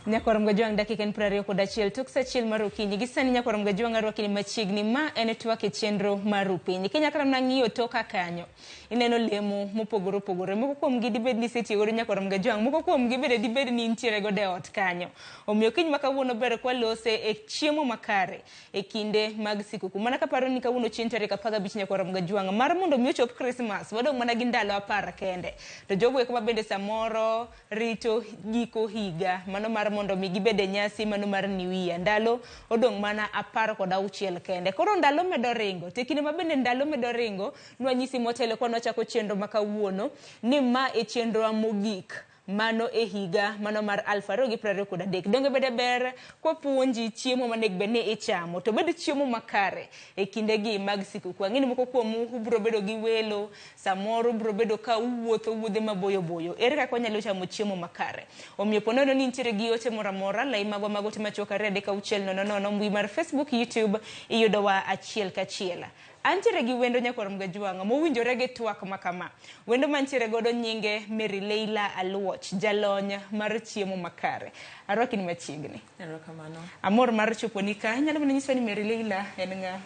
Nyakwar Mgajwang' dakika en 21 tok sa achiel mar okinyi. Gi sani Nyakwar Mgajwang' arwaki ni machiegni. Ma en twak e chenro mar Rupiny. Kinya kata mana ng'iyo toka kanyo, ineno lemo mopogore opogore. Moko kuomgi dibed ni isetiyo godo Nyakwar Mgajwang', moko kuomgi bende dibed ni intiere godo e ot kanyo. Omiyo kiny ma kawuono ber kwalose e chiemo makare e kinde mag sikuku. Mana kaparo ni kawuono chieng' tarik 15 Nyakwar Mgajwang' mar mondo mi ochop Krismas, wadong' mana gi ndalo 10 kende. To jogo eko ma bende samoro rito giko higa mano mar mondo mi gibed e nyasi mano mar New Year. Ndalo odong' mana 16 kende. Koro ndalo medo ringo. To e kinde ma bende ndalo medo ringo, nwanyisi motelo kwa nwachako chenro ma kawuono ni ma e chenrowa mogik mano e higa mano mar 2023. Donge bende ber kwapuonji chiemo monego bed ni ichamo to obed chiemo makare e kindegi mag sikuku. Ang'e ni moko kuomu ubiro bedo gi welo, samoro ubiro bedo ka uwuotho wuodhe maboyo boyo. Ere kaka wanyalo chamo chiemo makare? Omiyo po nono ni intiere gi ote moro amora, lai magwa mag ote machuok 2 3 6 0 0, mbui mar Facebook, YouTube, iyudowa achiel kachiel. Antiere gi wendo Nyakwar Mgajwang' mowinjore gi twak ma kama. Wendo mantiere godo nyinge Mary Leila Aluoch, jalony mar chiemo makare. Arwaki ni machiegni. Erokamano. Amor mar choponi ka. Inyalo mana nyiswa ni Mary Leila en ng'a?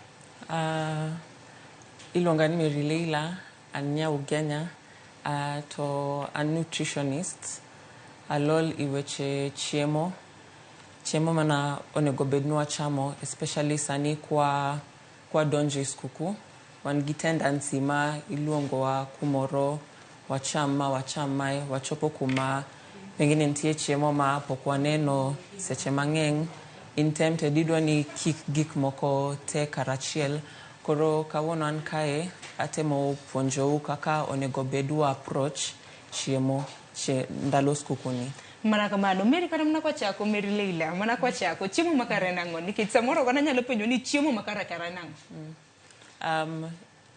Iluonga ni Mary Leila, an nya Ugenya, to an nutritionist. Alol i weche chiemo, chiemo mana onego bed ni wachamo especially sani kwa kwadonjo e skuku. Wan gi tendency ma iluongowa kumoro wacham ma wacham mae, wachopo kuma pengine nitie chiemo ma pok waneno seche mang'eny. In tempted idwa ni kik gik moko te karachiel. Koro kawuono an kae atemo puonjou kaka onego bed wa approach chiemo ndalo skuku ni. Mana kamano, Mary kata mana kwachako, Mary Leila, mana kwachako, chiemo makare en ang'o? Nikech samoro oganda nyalo penjo ni chiemo makare kara en ang'o?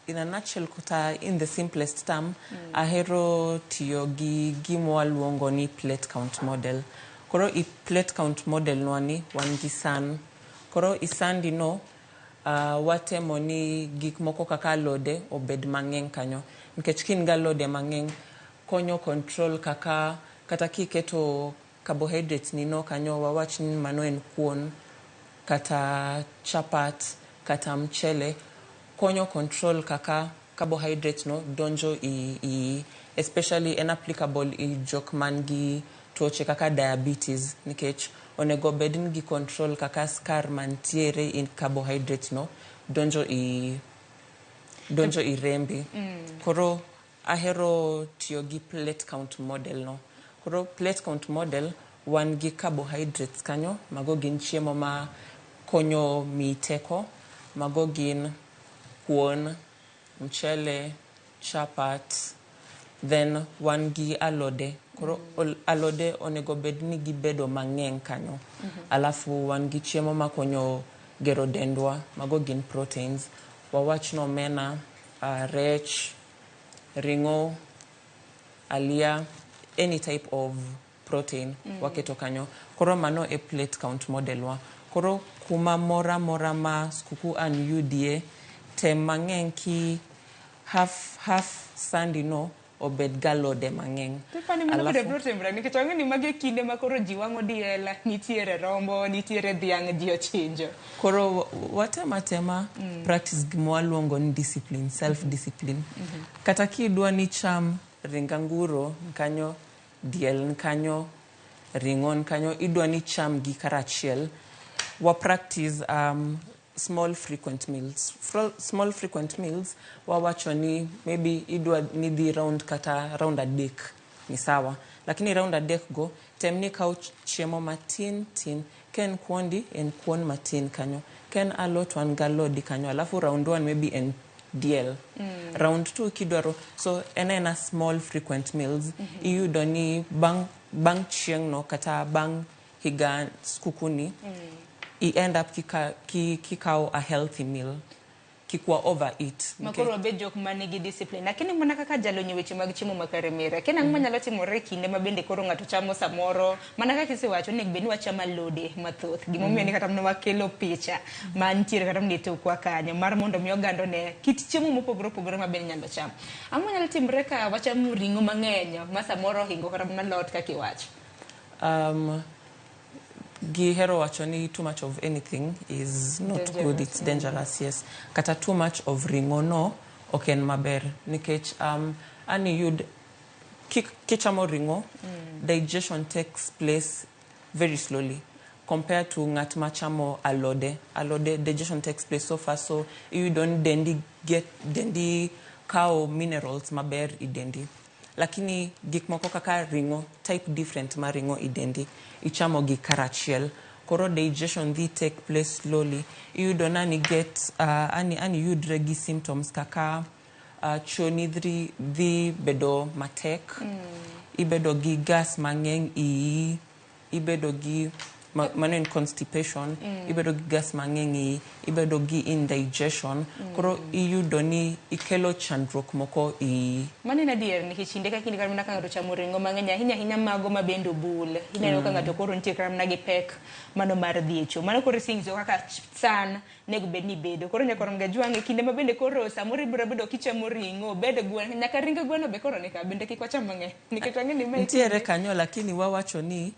In a nutshell kata in the simplest term, ahero tiyo gi gima waluongo ni plate count model. Koro i plate count model nwa ni wan gi san. Koro i sandi no watemo ni gik moko kaka alode obed mang'eny kanyo. Nikech ka in gi alode mang'eny, konyo control kaka kata kiketo carbohydrates ni no kanyo, wawach ni mano en kuon kata chapat kata mchele, konyo control kaka carbohydrates no donjo i especially en applicable i jok man gi tuoche kaka diabetes, nikech onego bed ni gi control kaka skar mantiere in carbohydrates no donjo i rembi. Koro ahero tiyo gi plate count model no. Koro plate count model wan gi carbohydrates kanyo, mago gin chiemo ma konyo miyi teko, mago gin kuon, mchele, chapat, then wan gi alode. Koro alode onego bed ni gibedo mang'eny kanyo. Alafu wan gi chiemo makonyo gero dendwa, mago gin proteins. Wawach ni omena, rech, ring'o, aliya, any type of protein waketo kanyo. Koro mano e plate count model wa. Koro kuma mora mora ma skuku an yudie, tem mang'eny ki half half sandi no obed galode mang'eny. Tipani mano bende biro timre nikech wang'e ni magi e kinde ma koro ji wang'o diel, nitiere rombo, nitiere dhiang', ji ochinjo. Koro watem atema practice gima waluongo ni discipline, self discipline. Kata kidwa ni cham ring anguro kanyo, diel kanyo, ring'o kanyo, idwa ni cham gi karachiel, wa practice small frequent meals. Small frequent meals wawacho ni maybe idwa ni dhi round kata round 3 ni sawa, lakini round 3 go tem ni kaw chiemo matin tin. Ka en kuondi, en kuon matin kanyo. Ka en alot, wan gi alodi kanyo. Alafu round 1 maybe en diel. Round 2 kidwaro, so en aena small frequent meals. Iyudo ni bang' chieng' no kata bang' higa skuku ni, i end up kikawo a healthy meal. Kik wa overeat. Ma koro wabed jok manigi discipline. Lakini mana kaka jalony e weche mag chiemo makare Mary, akia nang'o manyalo timore e kinde ma bende koro ng'ato chamo samoro, mana kaka isewacho ni onego bed ni wachamo alode mathoth. Gimomiyo ni kata mana wakelo picha mantiere kata mana e tokwa kanyo mar mondo mi oganda one kit chiemo mopogore opogore ma bende inyalo cham. Ang'o manyalo timore ka wachamo ring'o mang'eny ma samoro ohingo kata mana alot kaka iwacho? Gihero wacho ni too much of anything is not Dangerous. Good, it's dangerous, yes. Kata too much of ring'o no ok en maber nikech ani yud kichamo ring'o, digestion takes place very slowly compared to ng'at machamo alode. Alode, digestion takes place so fast, so iyudo ni dendi get dendi kawo minerals maber i dendi. Lakini gik moko kaka ring'o, type different mar ring'o i dendi, ichamo gi karachiel. Koro digestion dhi take place slowly. Iyudo nani get ani yudre gi symptoms kaka choni dhi bedo matek, ibedo gi gas mang'eny iyi, ibedo gi mano en constipation, ibedo gi gas mang'eny iyi, ibedo gi indigestion. Koro iyudo ni ikelo chandruok moko iyi. Mano en adier, nikech kinde ka kinde kata mana ka ng'ato chamo ring'o mang'eny ahinya ahinya, mago ma bende obul, ineno ka ng'ato koro nitie kata mana gi pek mano mar dhi e cho. Mano koro isenyiso kaka san nego bed ni bedo. Koro nyaka rom gajwang' e kinde ma bende koro samoro ibiro bedo kichamo ring'o, bed gweno, nyaka ring gweno be koro nika bende kik wacham mang'eny nikech wang'e ni mae Nitiere kanyo, lakini wawacho ni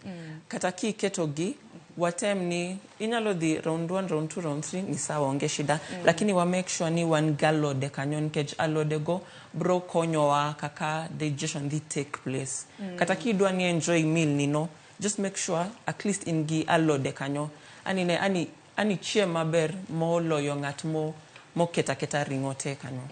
kata kiketogi, watem ni inyalo dhi round 1, round 2, round 3 ni sawa, onge shida, lakini wa make sure ni wan gi alode kanyo, nikech alode go bro konyowa kaka digestion dhi take place. Kata kidwa ni enjoy meal ni no, just make sure at least in gi alode kanyo, ani ne ani chiem maber moloyo ng'at mo moketo aketa ring'o te kanyo.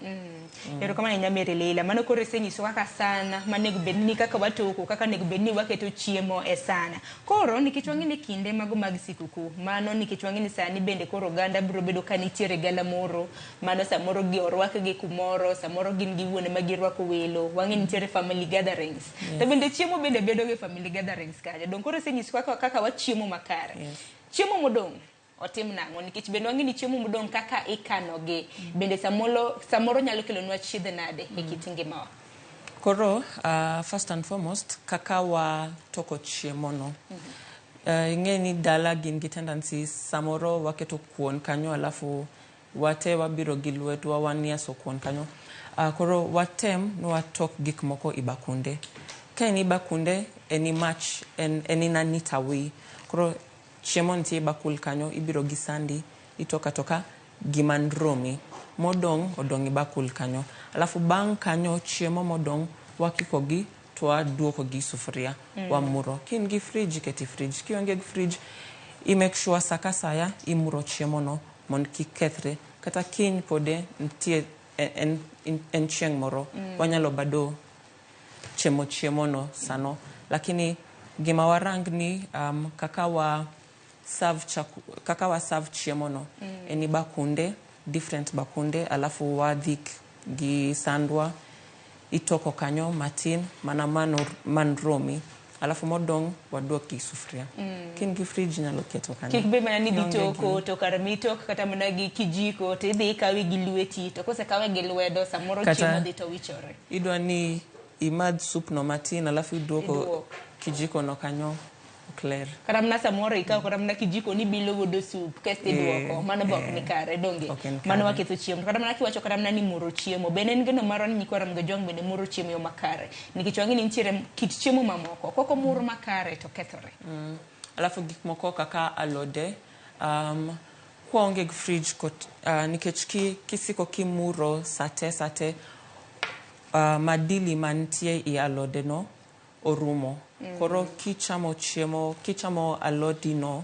Erokamano ahinya, Mary Leila. Mano koro isenyiso kaka san manego bed ni kaka watoko, kaka onego bed ni waketo chiemo e san. Koro nikech wang'e ni kinde mago mag sikuku, mano nikech wang'e ni sani bende koro oganda biro bedo ka nitiere galamoro, mano samoro gi orwakgi kumoro, samoro gin gi wuone ma girwako welo, wang'e ni nitiere family gatherings. To bende chiemo bende bedo gi family gatherings kanyo. Dong koro isenyiso kaka wachiemo makare. Chiemo modong' otim nang'o? Nikech bende wang'e ni chiemo modong' kaka ikanogi bende samoro nyalo kelonwa chiedh nade e kit ngimawa. Koro first and foremost, kaka watoko chiemo no, ing'e ni dala gin gi tendency samoro waketo kuon kanyo, alafu wate wabiro gi lwetwa waniaso kuon kanyo. Koro watem ni watok gik moko i bakunde. Ka en i bakunde, en i mach en in a neater way. Koro chiemo nitie e bakul kanyo, ibiro gi sandi, itoka toka gima romi, modong' odong' e bakul kanyo. Alafu bang' kanyo, chiemo modong' wakikogi to waduoko gi sufuria, wamuro. Ka in gi fridge, iketo e fridge. Kionge gi fridge, i make sure sa ka saya imuro chiemo no mondo kik kethre. Kata kiny pode nitie en chieng' moro wanyalo bado chemo chiemo no sano. Lakini gima warang ni kaka wa serve chiemo no en i bakunde, different bakunde, alafu wadhi gi sandwa, itoko kanyo matin mana mano man romi, alafu modong' waduok gi sufuria. Ka in gi fridge, inyalo keto kanyo. Kik bed mana ni dhi Kionge toko to kar mitok kata mana gi kijiko to idhi ikawe gi lweti, to kosekawe gi lwedo samoro chiemo dhi to wichore. Idwa ni imadh soup no matin, alafu iduoko Iduoko. kijiko no kanyo, ok ler. Kata mana samoro ikawo kata mana kijiko ni bilo godo soup kasto iduoko, mano be ok ni kare, donge? Ok en Mano kare. waketho chiemo. To kata mana kiwacho kata mana ni muro chiemo bende en geno marwa ni nyikwa Ramogi Ojwang' bende muro chiemo e yo makare, nikech wang'e ni nitiere kit chiemo mamoko kok omur makare to kethore. Alafu gik moko kaka alode, kwaonge gi fridge kot, nikech kisiko kimuro sate sate, madili mantie i alode no orumo. Koro kichamo chiemo, kichamo alodi no,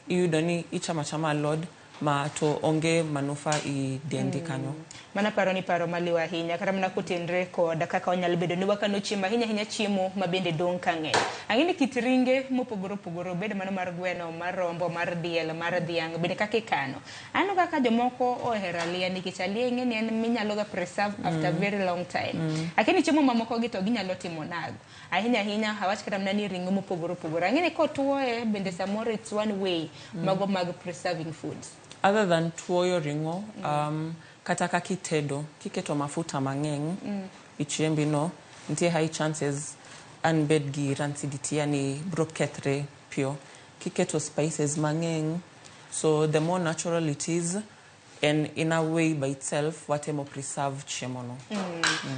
iyudo ni ichamo achama alod ma to onge manufaa i dendi kanyo. Mano paro ni paro maliw ahinya, kata mana kotenre kod kaka wanyalo bedo ni wakano chiemo, ahinya ahinya chiemo ma bende dong' ka ng'eny. Ang'e ni kit ringe mopogore opogore, obed mano mar gweno, mar rombo, mar diel, mar dhiang', bende kaka ikano. Aneno kaka jomoko ohero aliya, nikech aliya ing'e ni en minyalo ga preserve after very long time. Lakini chiemo mamoko gi to ginyalo timo nago? Ahinya ahinya awach kata mana ni ring'o mopogore opogore. Ang'e ni kotuoye bende samoro it's one way mago mag preserving foods. Other than tuoyo ring'o, kata kaka itedo, kiketo mafuta mang'eny i chiembi no, nitie high chances an bed gi rancidity, yani bro kethre piyo. Kiketo spices mang'eny, so the more natural it is, and in a way by itself watemo preserve chiemo no.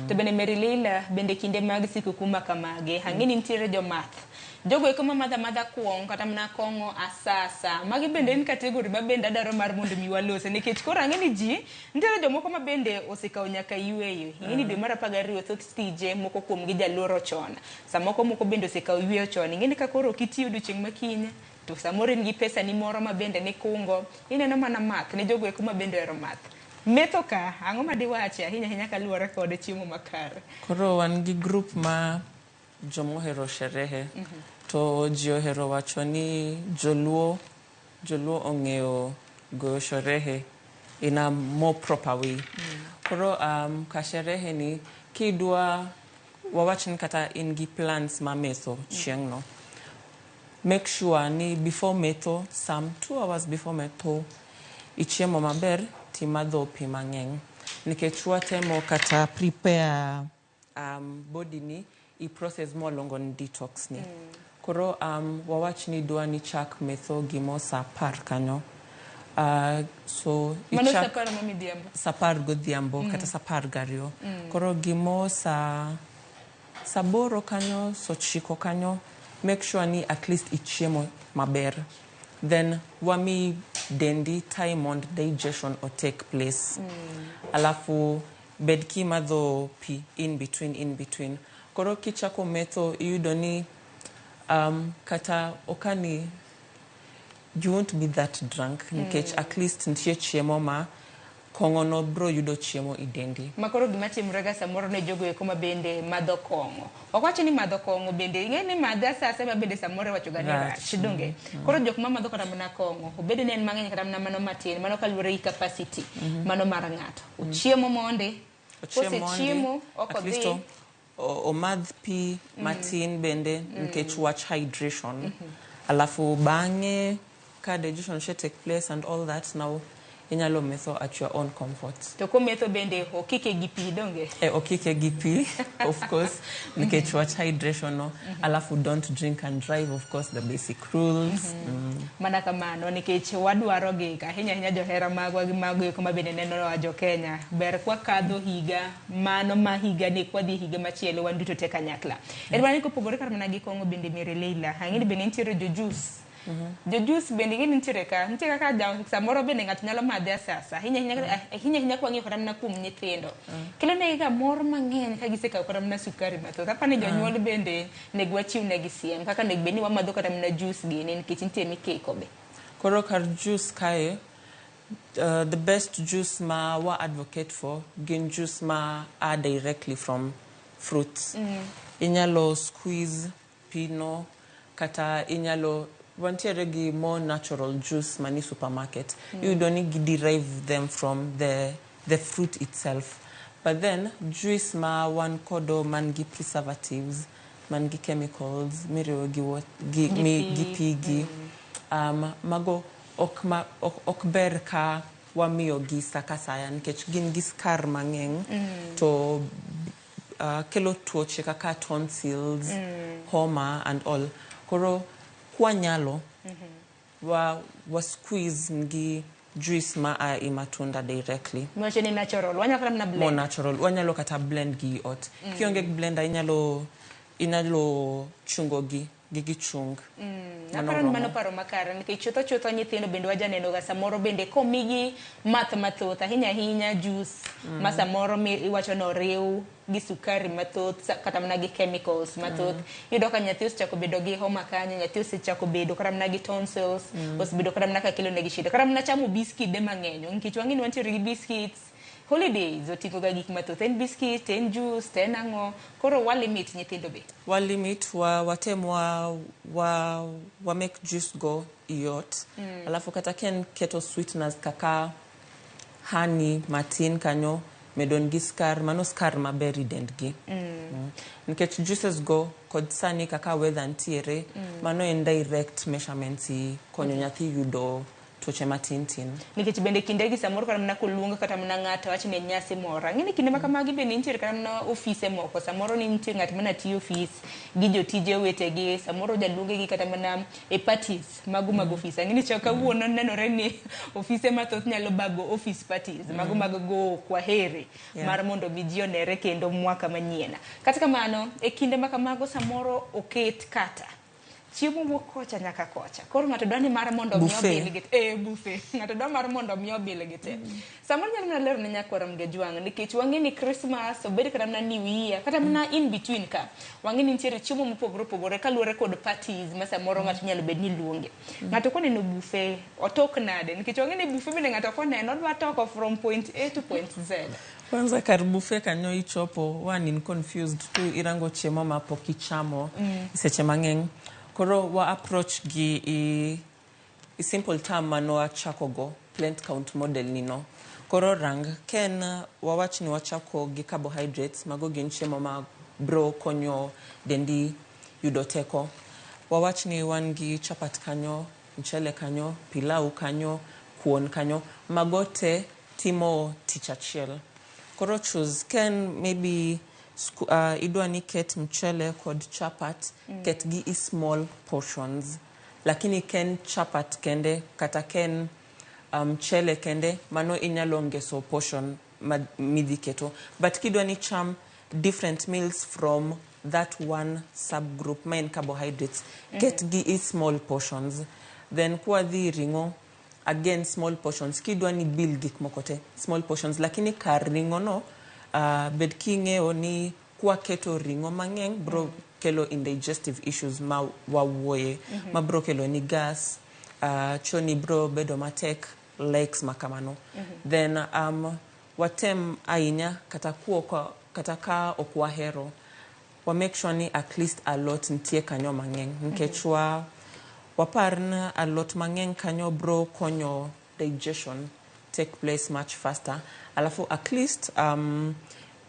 To bende, Mary Leila, bende kinde mag sikuku ma kamagi, ang'e ni nitiere jomath. Jogo eko ma madho amadha kuong' kata mana kong'o asasa. Magi bende en category ma bende adwaro mar mondo mi walose nikech koro ang'e ni ji nitiere jomoko ma bende osekawo nyaka yueyo. Ing'e ni dwe mar 12 thoth tije moko kuom gi jaluoro chon. Samoko moko bende osekawo yueyo chon. Ing'e ni ka koro ok itiyo odiochieng' ma kiny to samoro in gi pesa ni moro ma bende nikungo, ineno mana math ne jogo eko ma bende ohero math. Metho ka, ang'o ma diwachi ahinya ahinya kaluwore kod chiemo makare? Koro wan gi group ma jomohero sherehe to ji ohero wacho ni joluo joluo ong'eyo goyo sherehe in a more proper way. Koro ka sherehe ni kidwa wawach ni kata in gi plans ma metho chieng' no, make sure ni before metho, some 2 hours before metho, ichiemo maber timadho pi mang'eny nikech watemo kata prepare body ni i process mwaluongo ni detox ni. Koro wawach ni idwa ni chak metho gimo sa 10 kanyo. So Mano sa 10 ma midhiambo. Sa 10 godhiambo kata sa 12. Koro gimo sa 8 kanyo, sa 9 kanyo, make sure ni at least ichiemo maber. Then wami dendi time mondo digestion o take place. Alafu bed kimadho pi in between in between. Koro kichako metho iyudo ni kata okani you won't be that drunk nikech at least nitie chiemo ma kong'o no bro yudo chiemo i dendi. Ma koro gima timore ga samoro ne jogo eko ma bende madho kong'o. Ok wach ni madho kong'o bende ing'e ni madhe asasa ma bende samoro iwacho ga ni Rach. Rach, donge? Koro jok ma madho kata mana kong'o, obed ni en mang'eny kata mana mano matin, mano kaluwore gi capacity mano mar ng'ato. Ochiemo mondi, Ochiem mondi, kosechiemo, ok at least odhi. Omadh pi matin bende nikech wach hydration. Alafu bang'e ka digestion ose take place and all that, now inyalo metho at your own comfort. To kometho bende okike gi pi, donge? E, okike gi pi, of course, nikech wach hydration no. Alafu don't drink and drive, of course, the basic rules. Mana kamano nikech wadwaro gi ahinya ahinya johera magwa gi mago eko ma bende nenowa jo Kenya. Ber kwakadho higa mano ma higa ni kwadhi e higa machielo wan duto te kanyakla. En mana ni kopogore kata mana gi kong'o bende Mary Leila, ang'e ni bende nitiere jo juice. Jo juice bende ing'e ni nitiere ka, nitie kaka ja, samoro bende ng'ato nyalo madhe asasa. Ahinya ahinya ahinya ahinya kwang'iyo kata mana kuom nyithindo. Kelo negi ga mor mang'eny ka gisekawo kata mana sukari mathoth. Apani jonyuol bende nego wachiw negi siem kaka onego bed ni wamadho kata mana juice gini nikech nitie mikiko be. Koro kar juice kae, the best juice ma wa advocate for gin juice ma are directly from fruits. Inyalo squeeze pino kata inyalo wantiere gi more natural juice mani supermarket. Iyudo ni gi derive them from the fruit itself. But then juice ma wan kodo man gi preservatives, man gi chemicals miriwo gi, Gi pi. Gi pi gi mago ok, ma, ok ber ka wamiyo gi sa ka saya nikech gin gi skar mang'eny to kelo tuoche kaka tonsils, homa and all. Koro kwanyalo wa squeeze gi juice ma a i matunda directly. Miwacho ni natural. Wanyalo kata mana More blend. natural. Wanyalo kata blend gi ot. Kionge gi blender inyalo chungo gi gichung. Mano Aparo ni oromo. Mano paro makare nikech chutho chutho nyithindo bende wajaneno ga samoro bende komigi math mathoth ahinya ahinya juice ma samoro mi iwacho ni oriw gi sukari mathoth kata mana gi chemicals mathoth, iyudo ka nyathi osechako bedo gi homa kanyo, nyathi osechako bedo kata mana gi tonsils, osebedo kata mana ka kelo negi shida kata mana chamo biskide mang'eny nikech wang'e ni wantiere gi biscuits, holidays oting'o ga gik mathoth, en biscuit, en juice to en ang'o, koro wa limit nyithindo be. Wa limit wa watem wa make juice go yot. Alafu kata ken keto sweeteners kaka honey matin kanyo medon gi skar, mano skar maber i dendgi. Nikech juices go kod sani kaka weather ntiere, mano en direct measurements i konyo nyathi yudo tuoche matin tin. Nikech bende kindegi samoro kata mana koluong kata mana ng'ato wach ni nyasi moro, ang'e ni kinde ma kamagi bende nitiere kata mana ofise moko, samoro ni nitie ng'at mana tiyo ofis gi jotije wetegi, samoro jaluonge gi kata mana e parties mago mag ofis. Ang'e ni chak kawuono nenore ni ofise mathoth nyalo bago office parties mago mag go kwaheri mar mondo mi ji onere kendo mwaka manyien. Kata kamano e kinde ma kamago samoro oket kata Chiemo wuok kocha nyaka kocha. Koro ng'ato dwa ni mar mondo mi obil gi eh buffet. Ng'ato dwa mar mondo mi obil gi te. Samoro nyalo mana lero ne nyakwara Mgejwang' nikech wang'e ni Christmas obed kata mana New Year kata mana in between ka wang'e ni nitiere chiemo mopogore opogore kaluwore kod parties ma samoro ng'ato nyalo bed ni luonge. Ng'ato koneno buffet otok nade nikech wang'e ni buffet bende ng'ato koneno odwa toko from point A to point Z. Kwanza kar buffet kanyo ichopo one in confused two irango chiemo ma pok ichamo seche mang'eny. Koro wa approach gi i, i simple term manwachako go plate count model ni no. Koro rang ken wawach ni wachako gi carbohydrates mago gin chiemo ma bro konyo dendi yudo teko. Wawach ni wan gi chapat kanyo, mchele kanyo, pilau kanyo, kuon kanyo, mago te timo tich achiel. Koro choose ken maybe idwa ni ket mchele kod chapat, ket gi i small portions. Lakini ken chapat kende kata ken mchele kende, mano inyalo ngeso portion ma midhi keto. But kidwa ni cham different meals from that one subgroup ma en carbohydrates, ket gi i small portions. Then kwadhi ring'o, again small portions. Kidwa ni bil gik moko te, small portions. Lakini kar ring'o no, bed king'eyo ni kwaketo ring'o mang'eny bro kelo indigestive issues ma wawuoye, ma bro kelo ni gas, choni bro bedo matek, likes makamano. Then watem ahinya kata kuok kata ka ok wahero, wa make sure ni at least alot nitie kanyo mang'eny nikech wa wapar ni alot mang'eny kanyo bro konyo digestion take place much faster. Alafu at least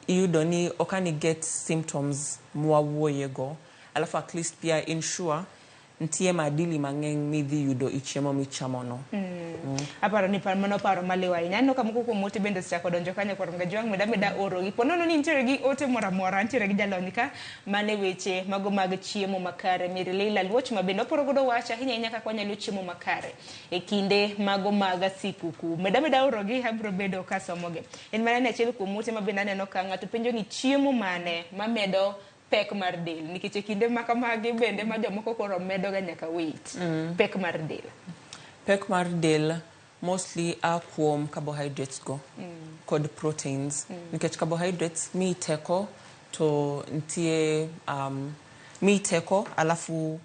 iyudo ni okani get symptoms mwawuoye go. Alafu at least pia ensure nitie maadili mang'eny midhi yudo i chiemo michamo no. Aparo ni mano paro maliw ahinya. Aneno ka moko kuom ote bende osechako donjo kanyo kwar Mgajwang' meda meda orogi. Po nono ni nitiere gi ote moro amora, nitiere gi jalony ka mane weche mago mag chiemo makare. Mary Leila Luoch ma bende oporo godo wach ahinya ahinya kaka wanyalo chiemo makare e kinde mago mag sikuku. Meda meda orogi abiro bedo kasomogi. En mana ni achiel kuom ote ma bende aneno ka ng'ato penjo ni chiemo mane mamedo pek mar del nikech e kinde ma kamagi bende ma jomoko koro medo ga nyaka weight. Pek mar del. Pek mar del mostly a kuom carbohydrates go kod proteins. Nikech carbohydrates miyi teko to nitie miyi teko alafu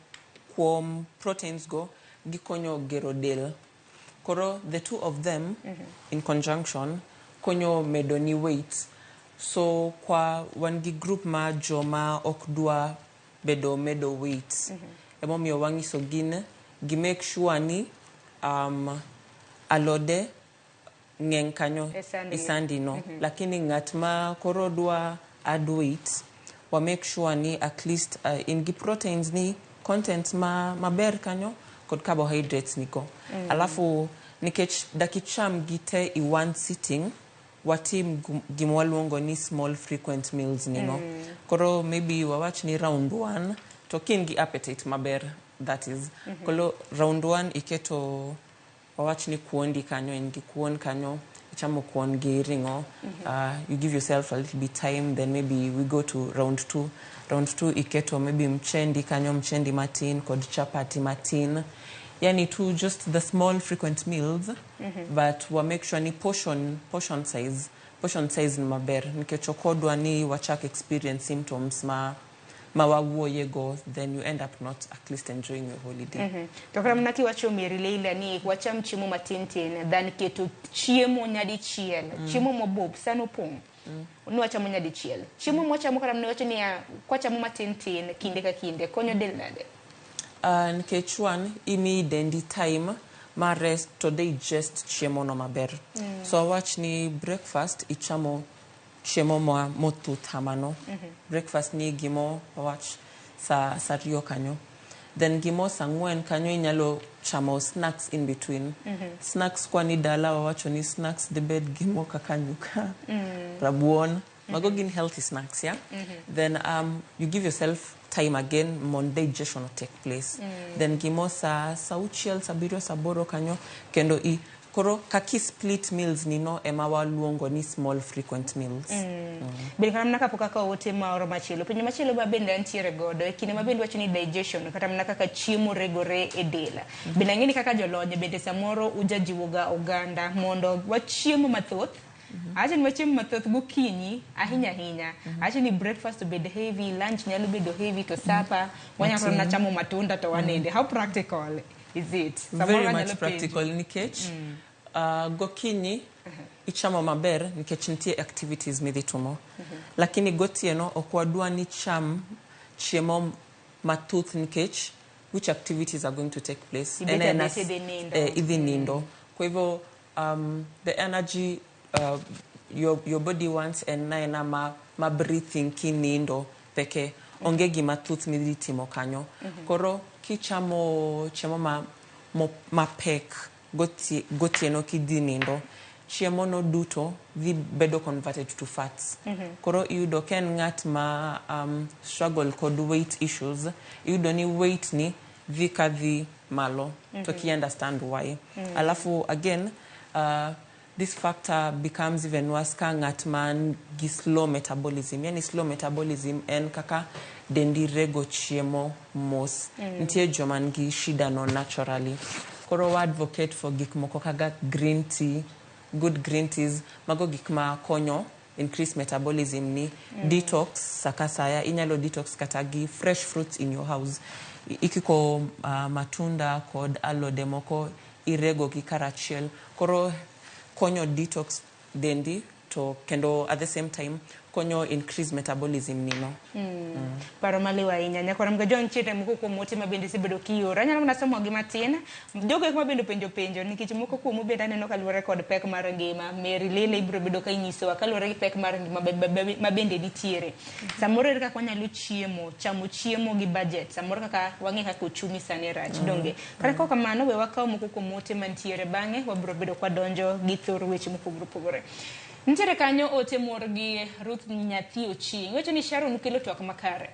kuom proteins go gikonyo gero del. Koro the two of them in conjunction konyo medo ni weight. So kwa wan gi group ma joma ok dwa bedo medo weight. Emomiyo wang'iso gin gi make sure ni alode ng'eny kanyo E sandi. e sandi no. Lakini ng'at ma koro dwa add weight, wa make sure ni at least in gi proteins ni content ma maber kanyo kod carbohydrates niko. Alafu nikech dakicham gi te i one sitting, watim gima waluongo ni small frequent meals nino. Koro maybe wawach ni round one, to kin gi appetite maber, that is. Koro round one iketo wawach ni kuondi kanyo, in gi kuon kanyo, ichamo kuon gi ring'o, you give yourself a little bit time, then maybe we go to round two. Round two iketo maybe mchendi kanyo, mchendi matin kod chapati matin. Yani to just the small frequent meals, but wa make sure ni portion size ni maber nikech ok odwa ni wachak experience symptoms ma wawuoye go, then you end up not at least enjoying your holiday. To kata mana kiwacho Mary Leila ni wacham chiemo matin tin than keto chiemo nyadichiel. Chiemo mobup san opong'. Ni wachamo nyadichiel. Chiemo mwachamo kata mana iwacho niya kwachamo matin tin kinde ka kinde konyo del nade? Nikech one, imi dendi time mar rest to digest chiemo no maber. So awach ni breakfast ichamo chiemo ma mothuth hamano. Breakfast ni gimo wawach sa ariyo kanyo. Then gimo sa ang'wen kanyo inyalo chamo snacks in between. Snacks kwani dala wawacho ni snacks dibed gimo kaka nyuka, rabuon. Mago gin healthy snacks, yeah? Then you give yourself time again mondo digestion take place. Then gimo sa auchiel, sa abiriyo, sa aboro kanyo kendo i Koro kaki split meals ni no ema waluongo ni small frequent meals. Bende kata mana kapok akawo ote moro machielo, penjo machielo ma bende antiere godo e kinde ma bende wacho ni digestion kata mana kaka chiemo regore e del. Bende ang'e ni kaka jolony bende samoro ujajiwoga oganda mondo wachiem mathoth. Awacho ni wachiem mathoth gokinyi ahinya ahinya. Awacho ni breakfast obed heavy, lunch nyalo bedo heavy to supper wanyalo kata mana chamo matunda to waninde. How practical is it? Samoro Very anyalo much penjo. Practical nikech gokinyi ichamo maber nikech nitie activities midhi timo. Lakini gotieno ok wadwa ni cham chiemo mathoth nikech which activities are going to take place? Ibet En aena abet idhi nindo. Idhi nindo. Kwa hivyo the energy your body wants en aena ma breathing kinindo peke. Onge gima thoth midhi timo kanyo. Koro kichamo chiemo mapek gotieno kidhi nindo, chiemo no duto dhi bedo converted to fats. Koro iyudo ka en ng'at ma struggle kod weight issues, iyudo ni weight ni dhi ka dhi malo to ki understand why. Alafu again, this factor becomes even worse ka ng'at man gi slow metabolism. Yani slow metabolism en kaka dendi rego chiemo mos. Nitie joma nigi shida no naturally. Koro wa advocate for gik moko kaka green tea, good green teas, mago gik ma konyo increase metabolism ni. Detox saka saya, inyalo detox kata gi fresh fruits in your house. Ikiko matunda kod alode moko irego gi karachiel. Koro konyo detox dendi to kendo at the same time konyo increase metabolism nino. Paro maliw ahinya. Nyakwara Mgajo nitiere moko kuom ote ma bende isebedo kioro. Anyalo mana somo gi matin. Jogo eko ma bende openjo penjo nikech moko kuomu bende aneno kaluwore kod pek mar ngima. Mary Lele ibiro bedo ka inyisowa kaluwore gi pek mar ngima ma bende nitiere. Samoro ere kaka wanyalo chiemo, chamo chiemo gi budget. Samoro kaka wang'e kaka uchumi sani rach. Donge. Kata kok kamano we wakaw moko kuom ote mantiere bang'e wabiro bedo kwadonjo gi thor weche mopogore opogore. Nitiere kanyo ote mor gi Ruth Nyathi Ochieng'. Iwacho ni Sharon kelo twak makare.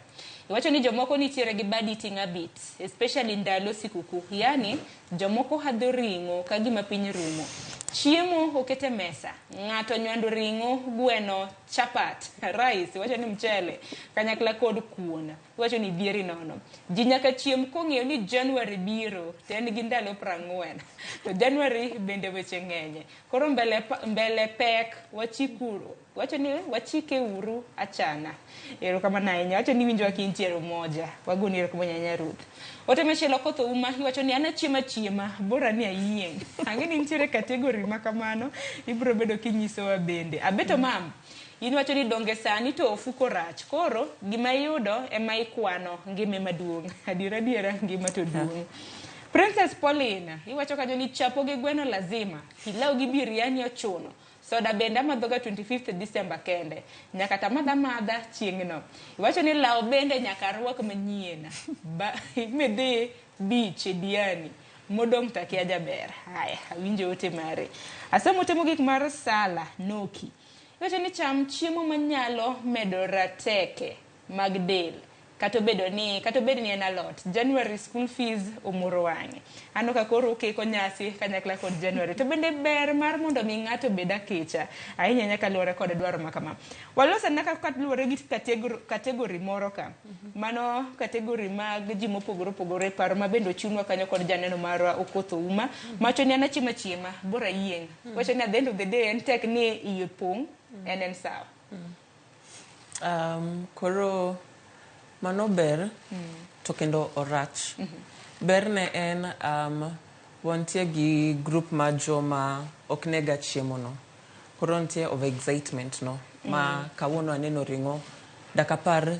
Iwacho ni jomoko nitiere gi bad eating habits, especially ndalo sikuku. Yani jomoko hadho ring'o ka gima piny rumo. Chiemo okete mesa. Ng'ato nywando ring'o, gweno, chapat, rice, iwacho ni mchele, kanyakla kod kuon. Iwacho ni dhieri nono. Ji nyaka chiem kong'eyo ni January biro, to en gi ndalo 40. To January bende weche ng'enye. Koro mbele pek, wachikuru. Wacho ni wachike uru achana. Erokamano ahinya. Wacho ni winjowa kintiere umoja. Wagoni erokamano ahinya Ruth. Ote machielo Koth Ouma iwacho ni an achiemo achiema, bora ni ayieng'. Ang'e ni nitiere category ma kamano, ibiro bedo kinyisowa bende. Abeto mam, in wacho ni donge sani to ofuko rach. Koro gima iyudo ema ikwano ngima maduong'. Adiera adiera ngima to duong'. Princess Pauline, iwacho kanyo ni chapo gi gweno lazima, pilau gi biryani ochuno. Soda bende amadhoga 25th December kende. Nyaka tamadh amadha chieng'no. Iwacho ni law bende nyaka arwak manyien. Ba, midhi beach e Diani. Modong' to akia jaber. Haya, awinjo ote mare. Asomo ote mogik mar Sala Noki. Iwacho ni cham chiemo manyalo medo rateke mag del. Kata obedo ni en alot. January school fees omoro wang'e. Aneno ka koro ukiko nyasi kanyakla kod January. To bende ber mar mondo mi ng'ato obed akecha. Ahinya ahinya kaluwore kod dwaro ma kama. Walos anena kaka kaluwore gi category moro ka. Mano category mag ji mopogore opogore. Paro ma bende ochunwa kanyo kod janeno marwa Okoth Ouma. Mawacho ni an achiemo achiema, bora ayieng'. Wacho ni at the end of the day en tek ni iye pong', en sawa. Koro mano ber to kendo orach. Berne en wantie gi group mar joma ok nega chiemo no. Koro nitie over excitement no. Ma kawuono aneno ring'o, dak apar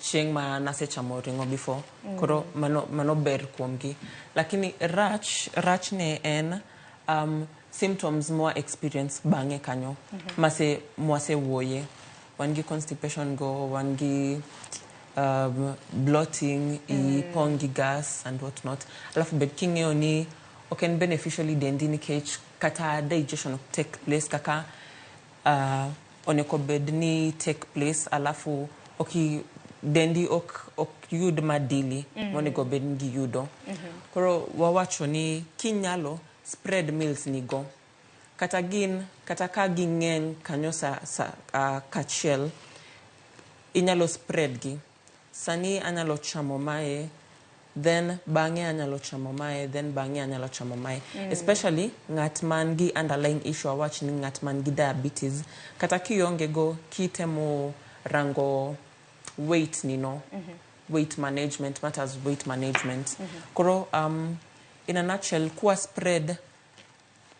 chieng' ma nasechamo ring'o before. Koro mano ber kuomgi. Lakini rachne en symptoms mwa experience bang'e kanyo. Mwasewuoye. Wan gi constipation go, wan gi bloating, ipong' gi gas and what not. Alafu bed king'eyo ni ok en beneficially dendi nikech kata digestion ok take place kaka onego bed ni take place, alafu ok dendi ok yud madili monego bed ni giyudo. Koro wawacho ni kinyalo spread meals ni go. Kata gin kata ka ging'eny kanyo sa, sa, kachiel, inyalo spread gi. Sani anyalo chamo mae, then bang'e anyalo chamo mae, then bang'e anyalo chamo mae. Especially ng'at man gi underlying issue, awach ni ng'at man gi diabetes, kata kionge go, kitemo rango weight ni no, weight management matters, weight management. Koro in a nutshell, kwa spread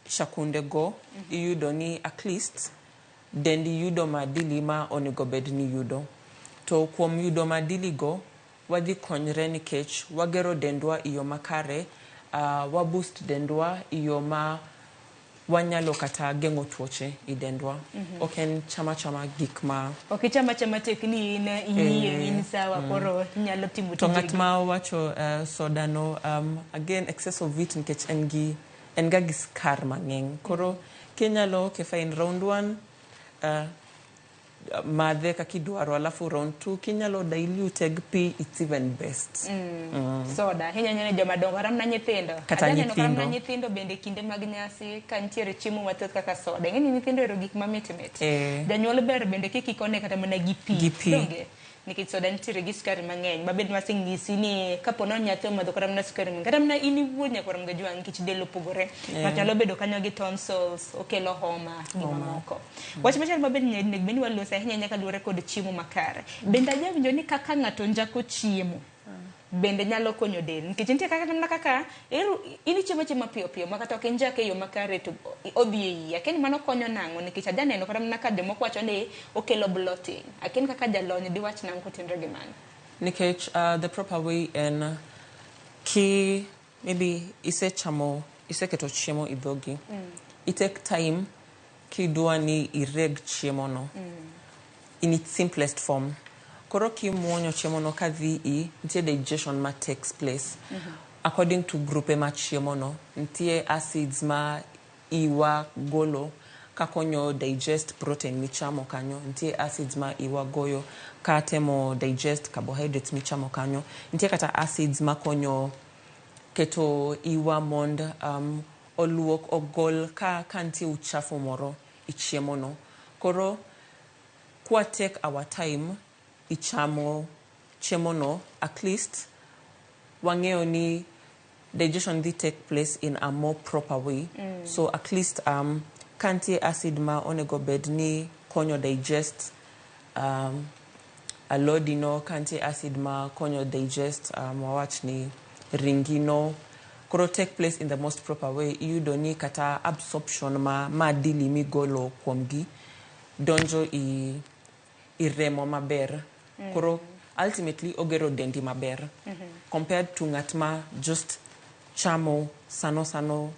chakunde go, iyudo ni at least dendi yudo madili ma onego bed ni yudo. To kuom yudo madili go, wadhi konyre nikech wagero dendwa e yo makare, wa boost dendwa e yo ma wanyalo kata geng'o tuoche i dendwa. Ok en chama chama gik ma Ok icham achama tek ni in iyieng', in sawa, koro inyalo timo To ng'at tijegi. Ma wacho soda no, again, excess of it, nikech en gi en ga gi skar mang'eny. Koro kinyalo, okay fine, round one madhe kaka idwaro, alafu round two kinyalo dilute gi pi, it's even best. Soda ahinya ahinya ne joma dongo, kata mana nyithindo. Kata Aja neno kata mana nyithindo. Nyithindo bende kinde mag nyasi ka nitiere chiemo mathoth kaka soda, ing'e ni nyithindo ohero gik mamit mit. Janyuol ber bende kik ikone kata mana gi pi. Gi pi. Donge? Nikech soda nitiere gi sukari mang'eny ma bende waseng'isi ni kapo nono nyathi omadho kata mana sukari mang'eny, kata mana in iwuon nyakwar Mgajwang', nikech del opogore, ng'ato nyalo bedo kanyo gi tonsils, okelo homa gi mamoko. Wach machielo ma bende onego bed ni waloso ahinya ahinya kaluwore kod chiemo makare, bende ajawinjo ni kaka ng'ato njako chiemo bende nyalo konyo del, nikech nitie kaka mana kaka in ichiemo achiema piyo piyo ma kata ok injake e yo makare to odhi e iyi. Akia ni mano konyo nang'o, nikech aja neno kata mana ka jomoko wacho ni okelo bloating. Akia ni kaka jalony diwach nang'o kotenore gi mano. Nikech the proper way en ki maybe isechamo, iseketo chiemo e dhogi, i take time kidwa ni ireg chiemo no in its simplest form. Koro kimuonyo chiemo no kadhi i, nitie digestion ma takes place according to grupe ma chiemo no. Nitie acids ma iwa golo kakonyo digest protein michamo kanyo, nitie acids ma iwa goyo ka temo digest carbohydrates michamo kanyo, nitie kata acids makonyo keto iwa mond oluok ogol ka nitie uchafu moro i chiemo no. Koro kwa take our time ichamo chiemo no, at least wang'eyo ni digestion dhi take place in a more proper way. So at least ka nitie acid ma onego bed ni konyo digest alodi no, ka nitie acid ma konyo digest wawach ni ringi no, koro take place in the most proper way. Iyudo ni kata absorption ma madili migolo kuomgi donjo i remo maber. Koro ultimately ogero dendi maber compared to ng'at ma just chamo sano sano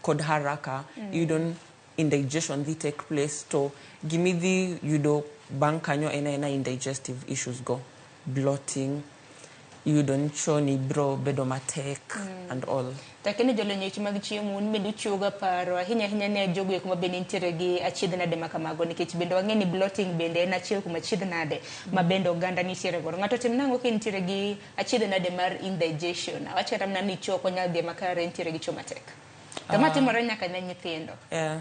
kod haraka. Iyudo ni indigestion dhi take place, to gimidhi yudo bang' kanyo en aena indigestive issues go, bloating, iyudo ni choni biro bedo matek and all. Lakini jolony e weche mag chiemo, un bende uchiwo ga paro ahinya ahinya ne jogo eko ma bende nitiere gi achiedh nade ma kamago, nikech bende wang'e ni bloating bende en achiel kuom achiedh nade ma bende oganda nitiere godo. Ng'ato tim nang'o ka nitiere gi achiedh nade mar indigestion? Awach kata mana ni choo ok onyal dhi makare, nitiere gi choo matek. To ma timore nyaka ne nyithindo. Yeah,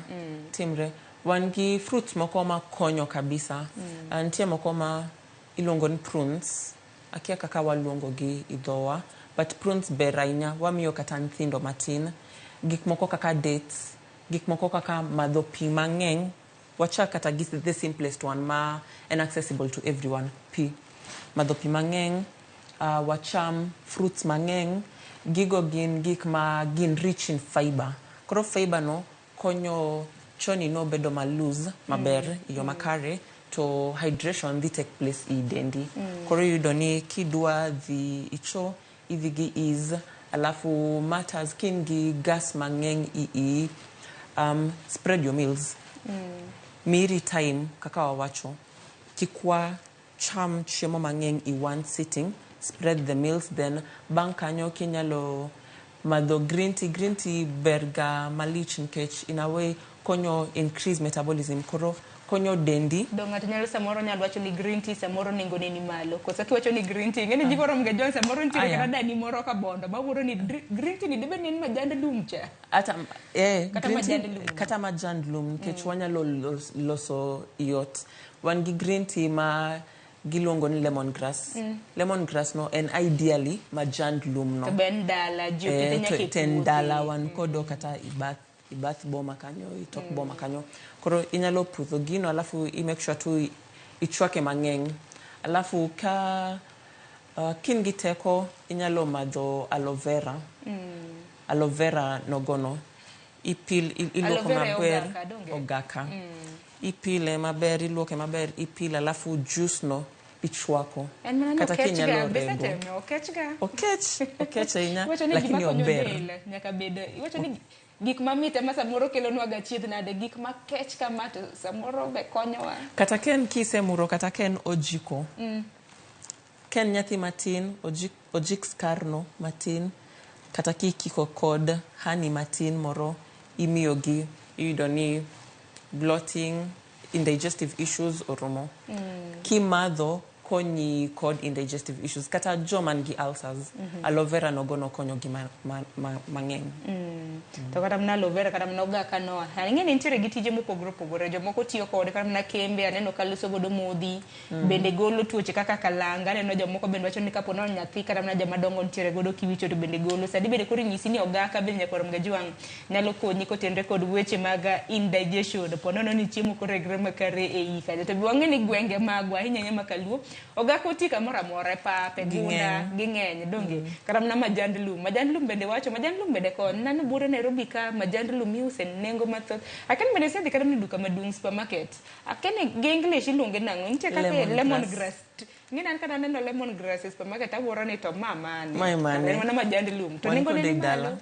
timre. Wan gi fruits moko ma konyo kabisa. Nitie moko ma iluongo ni prunes. Akia kaka waluongo gi i dhowa, but prunes ber ahinya, wamiyo kata nyithindo matin. Gik moko kaka dates, gik moko kaka madho pi mang'eny. Wachak kata gi the simplest one ma en accessible to everyone, pi. Madho pi mang'eny, wacham fruits mang'eny. Gigo gin gik ma gin rich in fiber. Koro fiber no konyo choni no bedo ma loose maber e yo makare, to hydration dhi take place i dendi. Koro iyudo ni kidwa dhi icho, idhi gi ease. Alafu matters kin gi gas mang'eny i iyi, spread your meals. Miri time kaka wawacho. Kik wacham chiemo mang'eny i one sitting, spread the meals, then bang' kanyo kinyalo madho green tea. Green tea ber ga malich nikech in a way konyo increase metabolism. Koro Konyo dendi. Do ng'ato nyalo samoro nyalo wacho ni green tea samoro nengo ne ni malo. Koso kiwacho ni green tea, ing'eni ji koro mga John samoro nitiere kata dani moro ka bondo mawuoro ni green tea ni dibed ni en majand lum cha. Ata, Kata green tea, majand lum. Kata majand lum nikech wanyalo loso yot. Wan gi green tea ma giluongo ni lemon grass. Lemon grass no en ideally majand lum no. To be en dala, ji okete nyaka e To en puothe. dala wan kodo kata ibath boma kanyo, itok boma kanyo. Koro inyalo pudho gino alafu i make sure tu ichwake mang'eny. Alafu ka kin gi teko inyalo madho aloe vera. Aloe vera nogono. Ipil, iluoko Aloe vera e maber. ogaka, donge? Ogaka. Ipile maber, iluoke maber, ipile alafu juice no ichwako. En mana ni Kata okech ga, kinyalo be rego. isetemo, okech ga. Okech, okech ahinya, Iwacho ni lakini gima konyo ober. del nyaka bed, iwacho ni gik mamit ema samoro kelonwa ga chieth nade, gik makech kama to samoro be konyowa. Kata ka en kisemuro, kata ka en ojiko. Ka en nyathi matin, ojik skar no matin, kata kikiko kod honey matin moro, imiyogi, iyudo ni bloating, indigestive issues oromo. Kimadho konyi kod indigestive issues, kata joma nigi ulcers, aloe vera nogono konyogi mang'eny. To kata mana aloe vera, kata mana ogaka no, ing'e ni nitiere gi tije mopogore opogore, jomoko tiyo kode kata mana kembe, aneno ka loso godo modhi, bende golo tuoche kaka kalanga, aneno jomoko bende wacho ni kapo nono nyathi kata mana joma dongo nitiere godo kiwicho to bende golo. Sani bende koro inyisi ni ogaka bende nyakwar Mgajwang' nyalo konyi kotenre kod weche mag indigestion, po nono ni chiemo koregre makare e iyi kanyo. To be wang'e ni gwenge magwa, ahinya ahinya ma kaluo, ogaka oti kamoro amora, e pap, e gunda, ging'eny, donge? Kata mana majand lum, majand lum bende wacho, majand lum bende kony. Nano buore Nairobi ka majand lum iuse nengo mathoth. Akia ni bende isedhi kata mana e duka maduong' supermarket. Akia ni gi English iluonge nang'o? Nitie kaka Lemon lemon grass. grass. Ing'e ni an kata aneno lemon grass e supermarket awuoro ni to ma mane? Mae mane? En mana majand lum. To Wan nengo ne kode ni e dala. malo.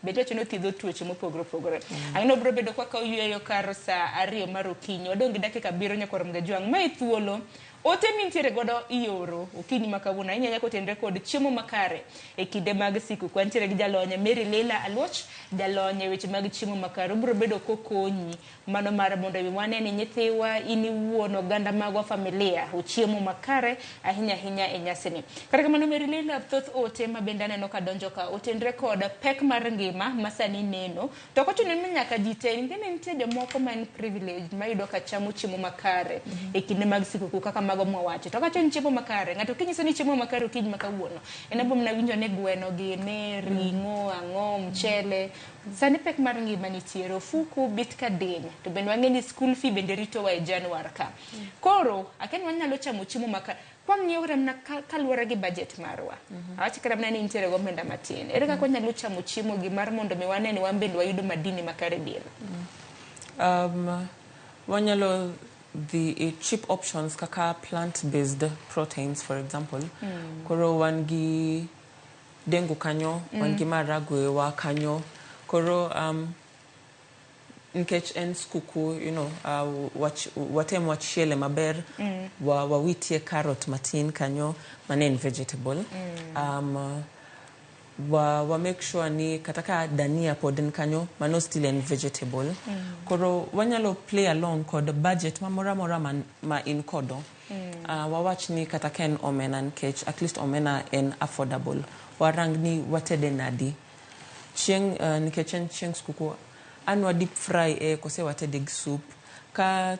Be iwacho ni othiedho tuoche mopogore opogore. Ang'e biro bedo kwa kaw yueyo kar saa 2 mar okinyi. Wadong' gi dakika 7 nyakwar Mgajwang'. Mae thuolo. Ote mintiere godo ioro okinyi ma kawuono ahinya ahinya kotenre kod chiemo makare e kinde mag sikuku. Wantiere gi jalony Mary Leila Aluoch, jalony e weche mag chiemo makare. Obiro bedo kokonyi mano mar mondo mi wane ni nyithiwa, in iwuon, oganda magwa, familia ochiemo makare ahinya ahinya e nyasini. Kata kamano Mary Leila, thoth ote ma bende aneno ka donjo ka otenre kod pek mar ngima ma sani neno. To ok ochuno ni nyaka ji te, ing'e ni nitie jomoko ma en privilege mayudo ka chamo chiemo makare e kinde mag sikuku kaka mago mwawacho. To kawacho ni chiemo makare, ng'ato kinyiso ni chiemo makare okinyi ma kawuono, en abo mana winjo ni gweno gini, ring'o, ang'o, mchele. Sani pek mar ngima nitiere, ofuku bit ka diny, to bende wang'e ni school fee bende ritowa e Januar ka. Koro, akia ni wanyalo chamo chiemo makare. Kwang'iyo kata mana kaluwore gi budget marwa. Awach kata mana ni nitiere gomenda matin. Ere kaka wanyalo chamo chiemo gi mar mondo mi wane ni wan bende wayudo madini makare e del? Wanyalo dhi e cheap options kaka plant-based proteins, for example. Koro wan gi dengu kanyo, wan gi maragwe wa kanyo. Koro nikech en skuku, watem wachiele maber, wawitie carrot matin kanyo, mane en vegetable. Wa make sure ni kata ka dania pod en kanyo, mano still en vegetable. Koro wanyalo play along kod budget mamoro amora ma in kodo. Wawach ni kata ka en omena, nikech at least omena en affordable. Warang ni watede nadi. Chieng', nikech en chieng' skuku, an wa deep fry e kose watede gi soup. Ka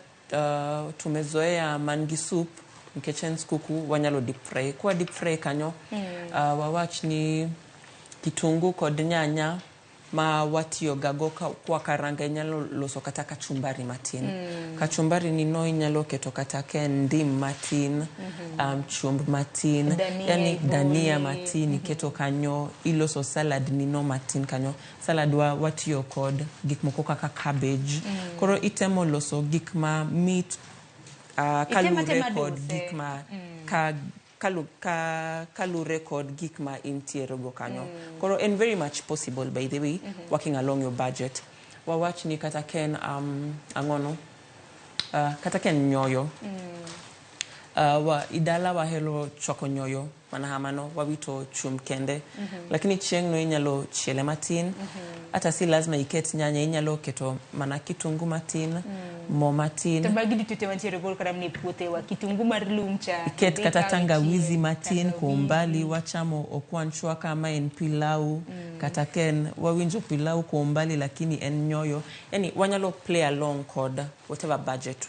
tumezoea man gi soup, nikech en skuku, wanyalo deep fry. Kwa deep fry kanyo, wawach ni kitungu kod nyanya ma watiyo gago kwa karanga inyalo loso kata kachumbari matin. Kachumbari ni no inyalo keto kata ka en ndim matin, chumb matin, Dania yani ibole. dania matin iketo kanyo, iloso salad ni no matin kanyo. Salad wa watiyo kod gik moko kaka cabbage. Koro itemo loso gik ma mit, Itemo kalure atema kod duse. gik ma kalure kod gik ma intiere go kanyo. Koro en very much possible, by the way, working along your budget. Wawach ni kata ken ang'ono, kata ken nyoyo. Wa idala wahero chwako nyoyo mana hamano wawito chum kende. Lakini chieng' no inyalo chiele matin. Hata si lazima iket nyanya, inyalo keto mana kitungu matin, mo matin. To magi duto te mantiere godo kata mana e puothewa, kitungu mar lum cha. Iket idhi kata ikaw tangawizi ichiel, matin kwa tangawizi. umbali, wachamo okwan chwaka ma en pilau, kata ken wawinjo pilau kwa umbali lakini en nyoyo. Yani wanyalo play along kod whatever budget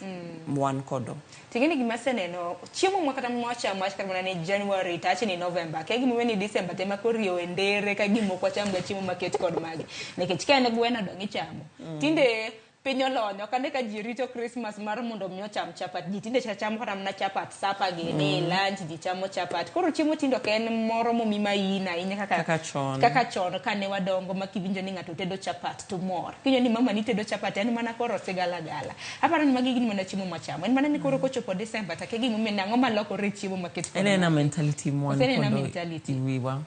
wan kodo. Ting'eni gima aseneno, chiemo ma kata mwachamo ach kata mana ni January to ache ni November. Kia gimomiyo ni December tema koro riyo e ndere ka gima ok wacham ga chiemo maket kod magi. Nikech ka en gweno dong ichamo. Tinde piny olony, ok ane ka ji rito Christmas mar mondo mi ocham chapat. Ji tinde cha chamo kata mana chapat sapa gini, lunch ji chamo chapat. Koro chiemo tinde ok en moro momi main ahinya kaka Kaka chon. Kaka chon kane wadongo ma kiwinjo ni ng'ato tedo chapat to mor. Kiwinjo ni mama ni tedo chapat en mana koro sigalagala. Aparo ni magi gin mana chiemo mwachamo. En mana ni koro kochopo December to akia gimomiyo nang'o malokore e chiemo maket kod En ena magi. mentality mwan En ena kodo mentality. e wiwa.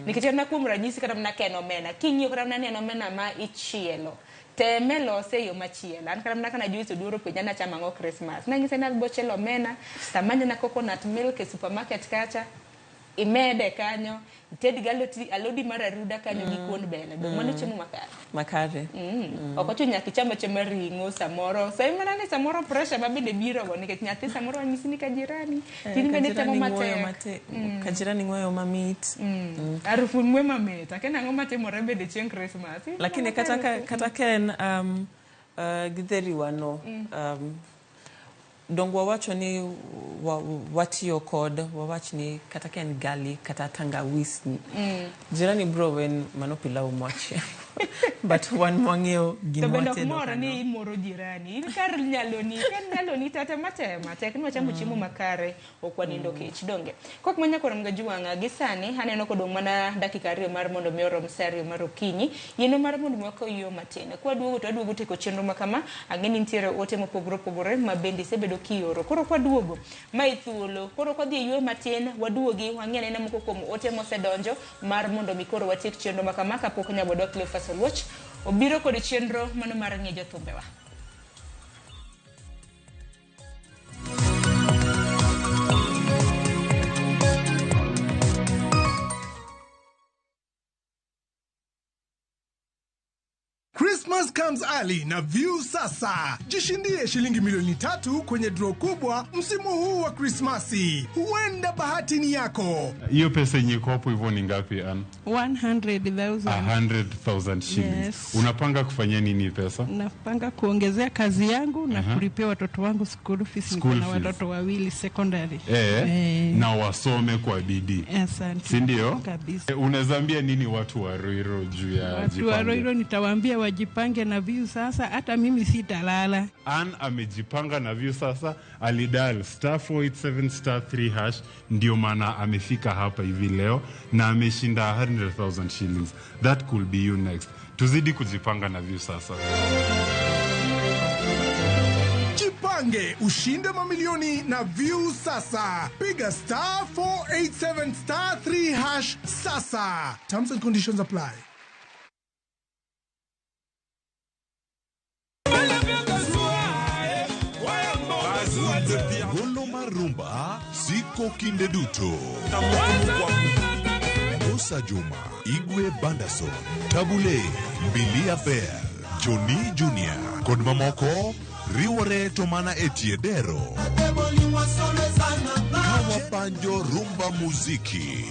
Nikech en kuom ranyisi kata mana ka en omena. King'iyo kata mana ni en omena ma ichielo. Teme lose e yo machielo. An kata mana kana Joyce Oduor openja ni achamo ang'o Christmas. Nanyise ni adhi chielo omena, tamanyona coconut milk e supermarket kacha, imede kanyo, ited gi aloti, alodi mar aruda kanyo gi kuon bel. Dong mano chiemo makare. Makare. Ok ochuno nyaka icham achama ring'o samoro. Sai mana ni samoro pressure ma bende biro go nikech nyathi samoro wanyisi ni ka jirani. Tin bende temo matek. Ka jirani ng'weyo mamit. Harufu ng'we mamit. Akia nang'o matimore bende chieng' Christmas. Lakini kata ka en githeri wano dong wawacho ni watiyo kod wawach ni kata ka en garlic kata tangawis jirani bro wen mano pilau mwachiemo but wan mwang'eyo To gima bende ok watedo mor kanyo. ni imoro jirani. In kar nyaloni, kar nyaloni to tema tema. Tek ni wachamo chiemo makare, ok wanindo kech. Donge. Kok manya koro mga gi sani aneno kodong' mana dakika 2 mar mondo mi orom sa 2 mar okinyi. Yieno mar mondo mi wakaw yo matin. Kwaduogo to waduogo tieko chenro ma kama. Ang'e ni nitiere ote mopogore opogore ma bende isebedo kioro. Koro kwaduogo, mae thuolo. Koro kwadhi e yueyo matin, waduogi wang'i anena moko kuom ote mosedonjo mar mondo mi koro watiek chenro ma kama kapok Nyabodwa Cleophas Oluoch obiro kod chenro mano mar ng'e jothumbewa. Christmas comes early na View Sasa. Jishindie shilingi milioni 3 kwenye draw kubwa msimu huu wa Krismasi. Huenda bahati ni yako. Hiyo pesa yenye iko hapo hivyo ni ngapi, Ann? 100,000. 100,000 shillings. Yes. Unapanga kufanyia nini pesa? Napanga kuongezea kazi yangu na kulipia watoto wangu school fees. Niko School na fees. watoto wawili secondary. Na wasome kwa bidii. Asante. Si ndio? Kabisa. Unaweza ambia nini watu wa Ruiru juu ya Watu wa jipange? Ruiru nitawaambia wajipange na View Sasa, hata mimi sitalala. Ann amejipanga na View Sasa, alidial star 487 star 3 hash, ndio maana amefika hapa hivi leo na ameshinda 100,000 shillings. That could be you next. Tuzidi kujipanga na View Sasa. Jipange ushinde mamilioni na View Sasa. Piga star 487 star 3 hash sasa. Terms and conditions apply. Golo mar rumba siko kinde duto. Musa Juma, Igwe Bandason, Tabule, Mbilia Bell, Johnny Junior kod mamoko riwore to mana e tie dero. Kawapanjo rumba muziki.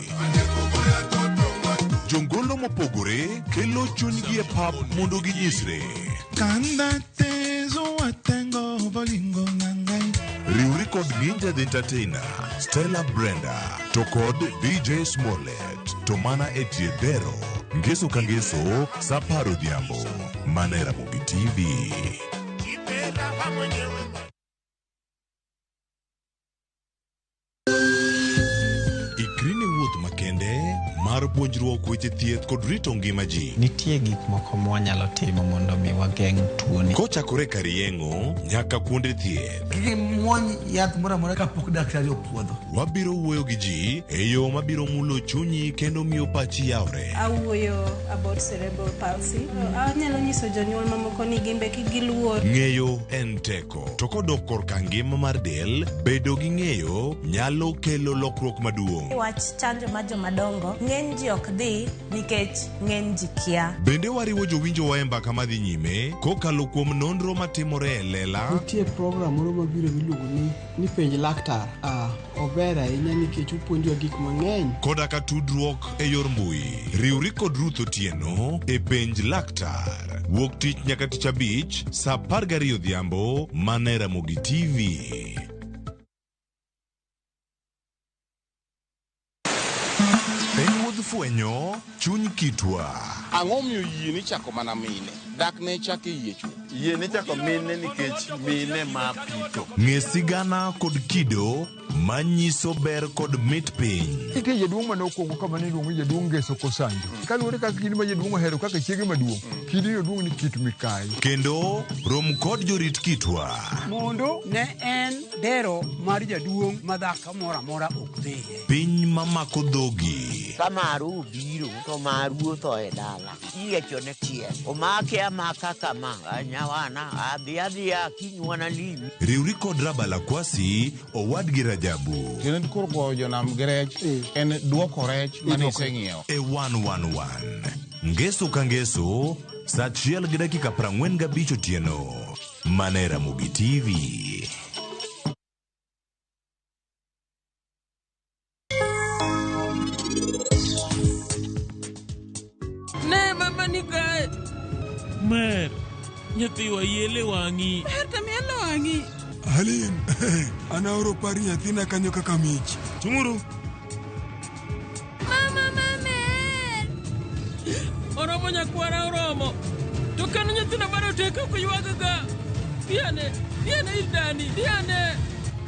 Jongolo mopogore kelo chunygi e pap mondo ginyisre. Riwri kod Ninja the Entertainer, Stella Brenda, to kod DJ Smollett, to mana e tie dero. Ngeso ka ngeso, sa apar odhiambo, mana e Ramogi TV. Ikri ne wuoth makende mar puonjruok weche thieth kod rito ngima ji. Nitie gik moko mwanyalo timo mondo mi wageng' tuoni. Kochakore kar yeng'o nyaka kuonde thieth. Kik imuony yath moro amora kapok daktari opuodho. Wabiro wuoyo gi ji e yo mabiro mulo chunyi kendo miyo pachi yawre. Awuoyo about cerebral palsy. Anyalo nyiso jonyuol mamoko ni gimbe kik giluor. Ng'eyo en teko. To kodok korka ngima mar del, bedo gi ng'eyo nyalo kelo lokruok maduong'. Wach chanjo mar jomadongo, ng'eny ji ok dhi nikech ng'eny ji kia. Bende wariwo jowinjowa e mbaka madhi nyime kokalo kuom nonro matimore e lela. Nitie program moro mabiro miluongo ni ni penj laktar. Ah, ober ahinya nikech opuonjowa gik mang'eny. Koda ka tudruok e yor mbui. Riwri kod Ruth Otieno e penj laktar. Wuok tich nyaka tich abich saa 12 odhiambo mana e Ramogi TV. En wuodh fwenyo chuny kitwa. Ang'o miyo yie nichako mana mine? Dak ne chak e yie chwo. Yie nichako mine nikech mine ma pitho. Ng'e sigana kod kido manyiso ber kod mit piny. Nitie jaduong' mane okwongo kama ne iluongo ni jaduong' Ngeso Kosanjo. Kaluwore kaka kidi ma jaduong' ohero kaka chiege maduong', kidi oduong' ni kit mikayi. Kendo rom kod jorit kitwa. Mondo ne en dero mar jaduong' ma dhako moro amora ok dhiye. Piny mamako dhogi. Ka maru obiro to maru otho e dala. Iyiecho ne chiel. Omake amaka kama. Nyawana adhi adhiya kiny wanalimi. Riwri kod Rabala Kwasi owadgi Rajabu. Tiende koro goyo jonam gi rech en duoko rech mane iseng'iewo. E 111. Ngeso ka ngeso, saa achiel gi dakika 45 otieno. Mana e Ramogi TV. Ne mama ni kae. Mer, nyathiwa yele wang'i. Mer to mielo wang'i. Halin, an aoro pari nyathina kanyo kaka mich. Chung'uru. Mama mamer. Oromo nyakwara oromo. To kano nyithindo bado teke ok ywagaga. Diane, diane ir dani, diane.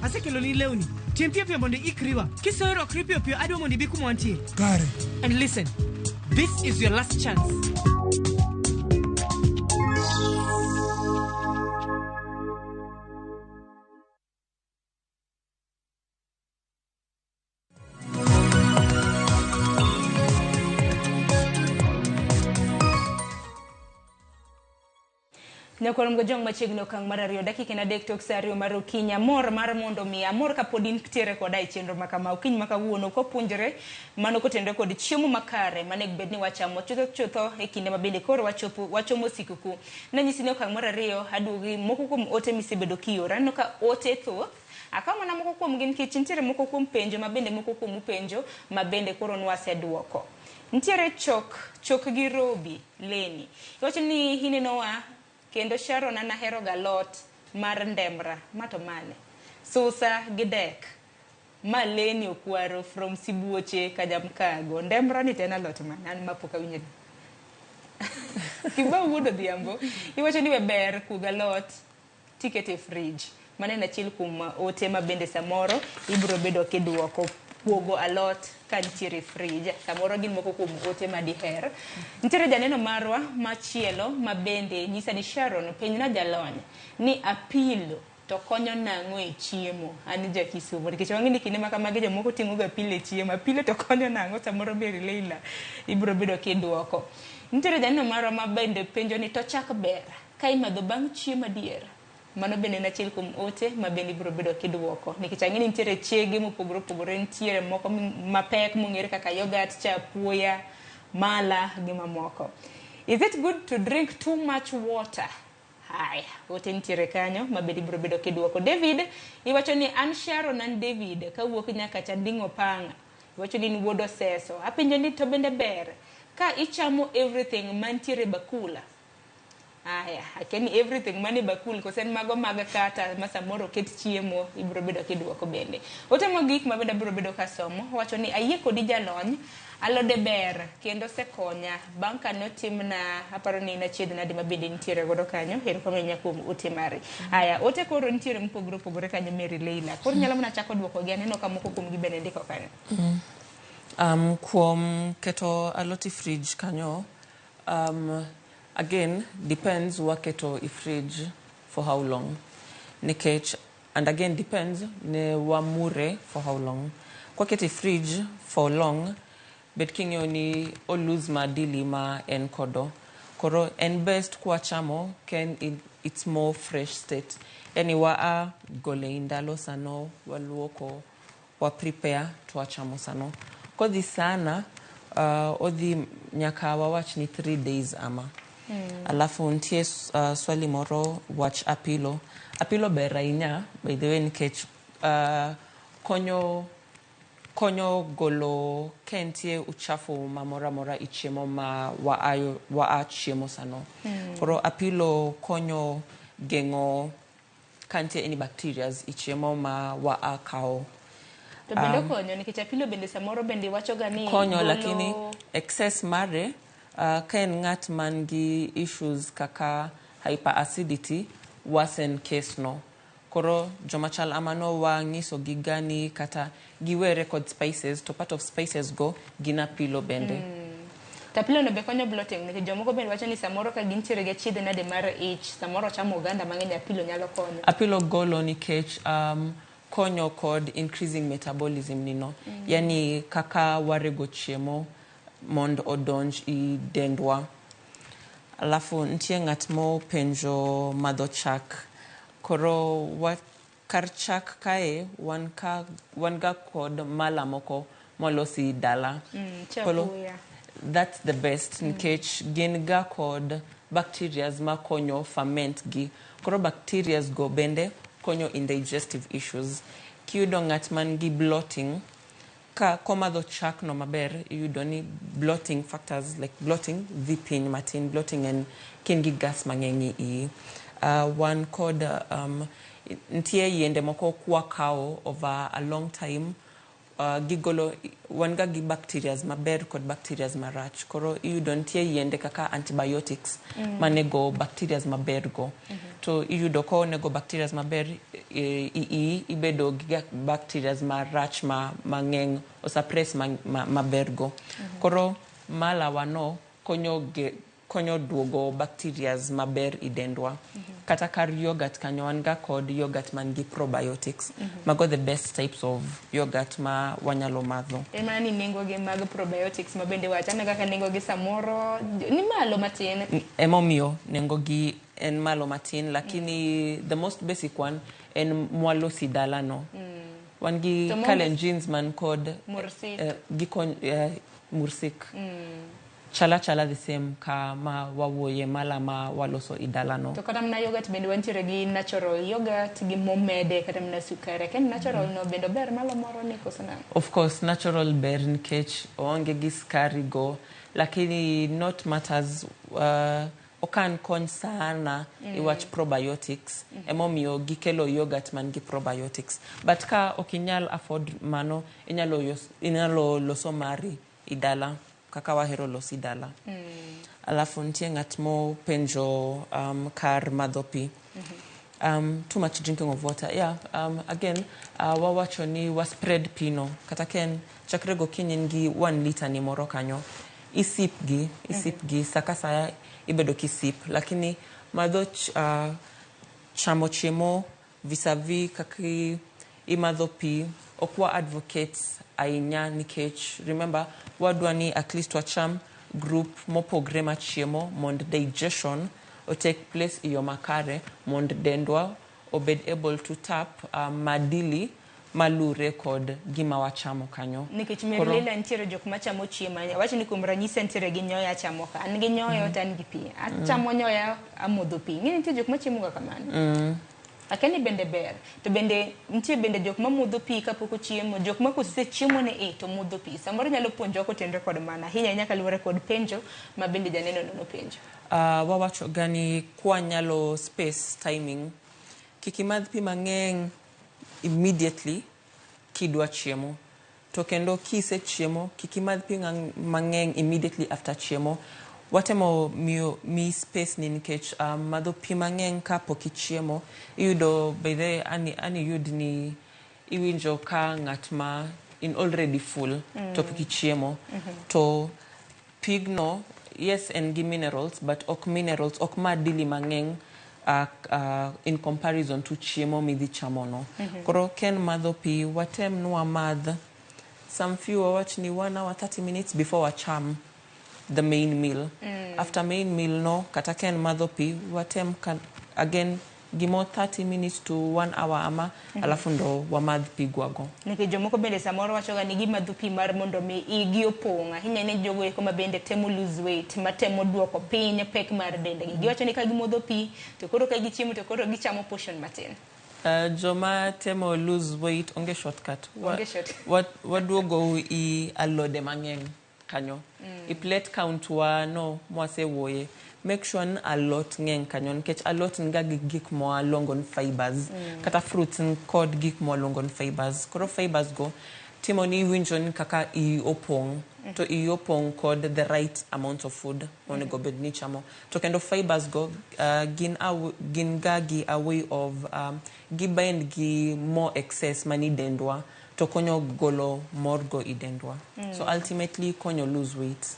Asekeloni lewni. Tim piyo piyo mondo iikriwa. Kiserwakri piyo piyo adwa mondo ibi kuma wantie. Kare. And listen, this is your last chance. Nyakwar Mgojong machiegni okang' mar ariyo dakika en adek tok saa ariyo mar okinyi amor mar mondo mi amor kapod intiere koda e chenro ma kama okinyi ma kawuono kwapuonjore mano kotenore kod chiemo makare manego bed ni wachamo chutho chutho e kinde ma bende koro wachopo wachomo sikuku. Nanyisi ni okang' mar ariyo aduogi moko kuom ote misebedo kioro aneno ka ote thoth akawo mana moko kuomgi nikech nitiere moko kuom penjo ma bende moko kuomu penjo ma bende koro nwaseduoko. Nitiere chok chok gi robi leni iwacho ni inenowa kendo Sharon an ahero ga alot mar ndemra ma to mane susa gi dek ma Leni Okwaro from Sibuoche Kanyamkago ndemra ni to en alot mane an ma pok awinjo Kibao wuod Odhiambo iwacho ni we ber kuogo alot tikete e fridge mano en achiel kuom ote ma bende samoro ibiro bedo kiduoko kuogo alot ka nitiere e fridge samoro gin moko kuom ote ma diher. Nitiere janeno marwa machielo ma bende nyisa ni Sharon penjna jalony ni apilo to konyo nang'o e chiemo an ja Kisumu nikech wang'e ni kinde ma kamagi jomoko ting'o ga apilo e chiemo apilo to konyo nang'o samoro Mary Leila ibiro bedo kiduoko. Nitiere janeno marwa ma bende penjo ni to chak ber ka imadho bang' chiemo adier Mano bende en achiel kuom ote ma bende ibiro bedo kiduoko nikech ang'e ni nitiere chege mopogore opogore nitiere moko mapek mong'ere kaka yogurt, cha apuoya, mala gi mamoko. Is it good to drink too much water? Haya, ote nitiere kanyo ma bende ibiro bedo kiduoko. David, iwacho ni an Sharon an David kawuok nyaka Chanding'o Panga. Iwacho ni in wuod Oseso. Apenjo ni to bende ber ka ichamo everything mantiere e bakula? Aya, akia ni everything mane bakul koso en mago mag kata ma samoro oket chiemo ibiro bedo kiduoko bende. Ote mogik ma bende abiro bedo kasomo wacho ni ayie kodi jalony, alode ber kendo osekonya bang' kane otimna aparo ni in achiedh nade ma bende intiere godo kanyo. Erokamano ahinya kuom ote mari. Aya, ote koro nitiere mopogore opogore kanyo Mary Leila. Koro inyalo mana chako duokogi aneno ka moko kuomgi bende ndiko kanyo. Kuom keto alot e fridge kanyo, again depends waketo e fridge for how long. Nikech, and again depends ne wamure for how long. Kwaketo e fridge for long, bed king'eyo ni o lose maadili ma en kodo. Koro en best kwachamo ken in its more fresh state. Yani wa a gole e ndalo sano, waluoko, wa prepare to wachamo sano. Kodhi sana, odhi nyaka wawach ni 3 days ama. Alafu nitie swali moro wach apilo. Apilo ber ahinya by the way nikech konyo golo ka nitie uchafu mamoro amora e chiemo ma waayo waa chiemo sano. Koro apilo konyo geng'o ka nitie any bacterias e chiemo ma waa kawo. To bende okonyo nikech apilo bende samoro bende wacho ga ni konyo golo lakini excess mare ka en ng'at man gi issues kaka hyperacidity worsen case no. Koro joma chal amano wang'iso gi gani kata giwere kod spices to part of spices go gin apilo bende. To apilo no be konyo bloating nikech jomoko bende wacho ni samoro ka gintiere gi achiedh nade mar ich samoro chamo oganda mang'eny apilo nyalo konyo. Apilo golo nikech konyo kod increasing metabolism nino. Yani kaka warego chiemo mondo odonj i dendwa. Alafu nitie ng'at mopenjo madho chak. Koro kar chak kae wan ga kod mala moko molosi dala. Koro Chapuya. that's the best nikech gin ga kod bacterias makonyo ferment gi. Koro bacterias go bende konyo in digestive issues. Kiyudo ng'at man gi bloating, ka komadho chak no maber, iyudo ni bloating factors like bloating dhi piny matin. Bloating en kin gi gas mang'eny e iyi. Wan kod nitie yiende moko kwakawo over a long time gigolo wan ga gi bacterias maber kod bacterias marach. Koro iyudo nitie yiende kaka antibiotics manego bacterias maber go. To iyudo ko onego bacterias maber i iyi ibedo gi bacterias marach ma mang'eny o suppress maber go. Koro mala wano konyo duogo bacterias maber i dendwa. Kata kar yogurt kanyo wan ga kod yogurt man gi probiotics. Mago the best types of yogurt ma wanyalo madho. En mana ni nengo gi mag probiotics ma bende wacho aneno kaka nengo gi samoro ni malo matin. Emomiyo nengo gi en malo matin lakini the most basic one en mwalosi dala no. Wan gi To Kalenjins man kod Mursik. Mursik. Chala chala the same ka ma wawuoye mala ma waloso i dala no. To kata mana yogurt bende wantiere gi natural yogurt gi momede kata mana sukari. Ken natural no bende ber malo moro ni koso nang'o? Of course natural ber nikech oonge gi sukari go lakini not matters okan kony sana i wach probiotics. Emomiyo gikelo yogurt man gi probiotics. But ka ok inyal afford mano inyalo loso mari i dala kaka wahero losi dala. Alafu nitie ng'at mopenjo kar madho pi. Too much drinking of water. Yeah, again, wawacho ni wa spread pi no. Kata ken chakre gokinyi in gi 1 liter ni moro kanyo. Isip gi, isip gi, sa ka saya ibedo kisip. Lakini madho chamo chiemo vis-a-vis kaka imadho pi, ok wa advocate ahinya nikech remember wadwa ni at least wacham group mopogre mar chiemo mondo digestion o take place e yo makare mondo dendwa obed able to tap maadili malure kod gima wachamo kanyo. Nikech Mary Leila nitiere jok machamo chiemo. Awach ni kuom ranyisi nitiere gi nyoyo achamo ka. An gi nyoyo to an gi pi. Achamo nyoyo amodho pi. Ing'e ni nitie jok machiemo ga kamano. Akia ni bende ber. To bende nitie bende jok mamodho pi kapok ochiemo, jok ma kosechiemo ne e to modho pi. Samoro nyalo puonjowa kotenore kod mano. Ahinya ahinya kaluwore kod penjo ma bende janeno no nopenjo. Wawacho ga ni kwanyalo space timing, kik imadh pi mang'eny immediately kidwa chiemo. To kendo kisechiemo, kik imadh pi mang'eny immediately after chiemo. Watemo miyo mi space ni nikech madho pi mang'eny kapok ichiemo, iyudo by the way ani iyud ni iwinjo ka ng'at ma in already full to pok ichiemo. To pigno, yes, en gi minerals, but ok minerals, ok madili mang'eny in comparison to chiemo midhi chamono. Koro ken madho pi, watem nwamadh some few, wawach ni 1 hour 30 minutes before wacham the main meal. After main meal no, kata ken madho pi, watem again gimo 30 minutes to 1 hour ama alafu ndo wamadh pi gwago. Nikech jomoko bende samoro wachoga ni gimadho pi mar mondo mi igi opong' ahinya ne jogo eko ma bende temo lose weight, matemo duoko piny pek mar dendgi. Giwacho ni ka gimodho pi to koro ka gichiemo to koro gichamo portion matin. Joma temo lose weight onge shortcut. Onge shortcut. Waduogo i alode mang'eny kanyo. I plate count wa no mwasewuoye. Make sure ni alot ng'eny kanyo nikech alot niga gi gik mwaluongo ni fibers. Kata fruits ni kod gik mwaluongo ni fibers. Koro fibers go timo ni iwinjo ni kaka iyi opong', to iyi opong' kod the right amount of food monego bed ni ichamo. To kendo fibers go gin ga gi a way of gibind gi more excess mani dendwa to konyo golo morgo i dendwa. So ultimately konyo lose weight.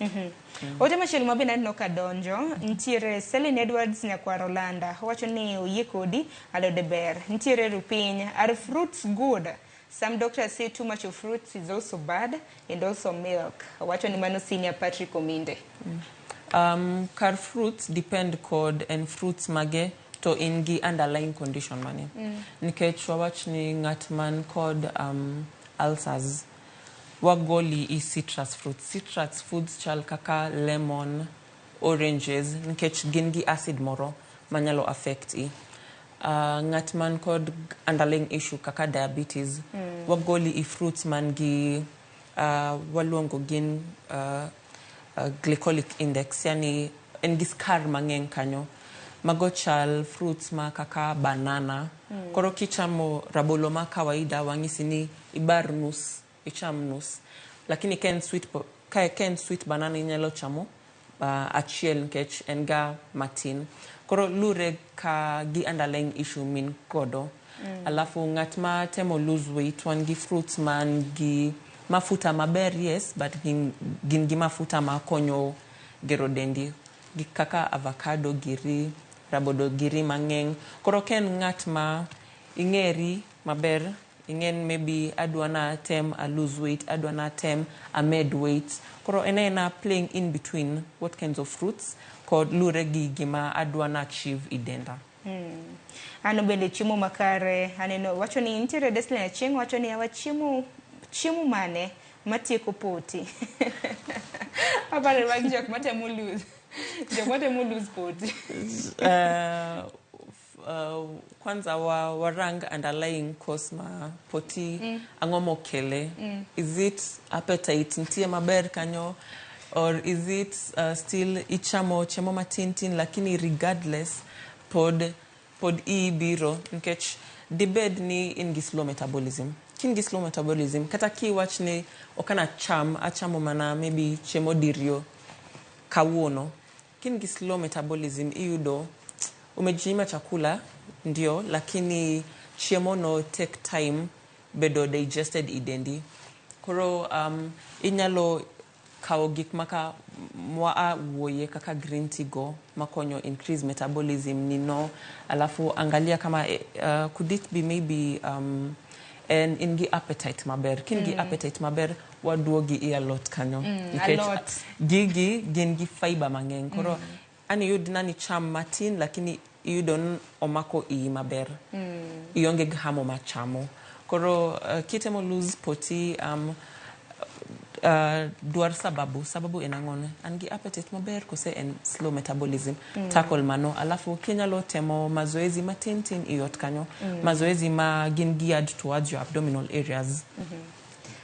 Ote machielo ma bende aneno ka donjo nitiere Celine Edwards nyakwar Olanda owacho ni oyie kodi alode ber. Nitiere Rupiny, are fruits good? Some doctors say too much of fruits is also bad and also milk. Owacho ni mano Senior Patrick Ominde. Kar fruits depend kod en fruits mage to in gi underlying condition mane. Nikech wawach ni ng'at man kod ulcers, wagoli i citrus fruits. Citrus foods chal kaka lemon, oranges, nikech gin gi acid moro manyalo affect i. Ng'at man kod underlying issue kaka diabetes, wagoli i fruits man gi waluongo gin glycolic index, yani en gi skar mang'eny kanyo. Mago chal fruits ma kaka banana. Koro kichamo rabolo ma kawaida wang'isi ni ibar nus, icham nus. Lakini ka en sweet, ka en sweet banana inyalo chamo achiel nikech en ga matin. Koro lure ka gi underlying issue min godo. Alafu ng'at ma temo lose weight wan gi fruits man gi mafuta maber, yes, but gin gi mafuta ma konyo gero dendi. Gik kaka avocado giri, rabolo giri mang'eny. Koro ka en ng'at ma ing'eri maber, ing'en maybe adwa na tem a lose weight, adwa na tem a med weight. Koro en aena playing in between what kinds of fruits kod lure gi gima adwa na achieve i denda. Ano bende chiemo makare aneno wacho ni nitiere Desline Achieng' wacho ni awa chiemo chiemo mane matieko poti. Aparo magi jok matemo lose. Jok matemo lose poti. Kwanza warang underlying cause ma poti ang'o mokele. Is it appetite nitie maber kanyo or is it still ichamo chiemo matin tin, lakini regardless pod iyi biro nikech dibed ni in gi slow metabolism. Kin gi slow metabolism kata kiwach ni ok anacham achamo mana maybe chiemo diriyo kawuono. Kin gi slow metabolism iyudo umejinyima chakula ndio, lakini chiemo no take time bedo digested i dendi. Koro inyalo kawo gik maka mwa wuoye kaka green tea go makonyo increase metabolism ni no. Alafu angalia kama could it be maybe en in gi appetite maber. Kin gi appetite maber waduogi i alot kanyo. Nikech Alot. gigi gin gi fiber mang'eny. Koro ani yud nani cham matin lakini iyudo ni omako iyi maber. Ionge gi hamo machamo. Koro kitemo lose poti dwar sababu. Sababu en ang'o? An gi appetite maber kose en slow metabolism. Tackle mano. Alafu kinyalo temo mazoezi matin tin i ot kanyo. Mazoezi ma gin geared towards your abdominal areas.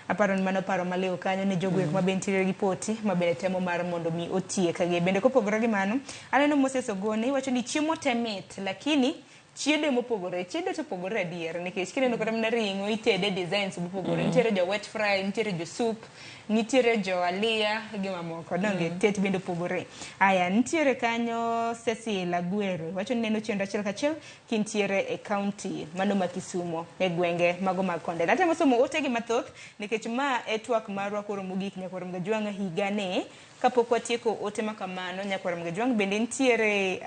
Aparo ni mano paro maliw kanyo ne jogo eko ma bende nitiere gi poti ma bende temo mar mondo mi otiek gi. Bende kopogore gi mano, aneno Moses Ogone iwacho ni chiemo te mit lakini Chiedo mopogore, chiedo to opogore adier nikech kineno kata mana ring'o itede designs mopogore. Nitiere jo wet fry, nitiere jo soup, nitiere jo aliya gi mamoko. Donge tet bende opogore. Aya, nitiere kanyo Cecil Agwero wacho ni neno chenro achiel kachiel kintiere e county mano ma Kisumo e gwenge mago mag Kondele. Atemo somo otegi mathoth nikech ma e twak marwa koro mogik nyakwar Mgajwang' higa ni kapok watieko ote ma kamano nyakwar Mgajwang' bende nitiere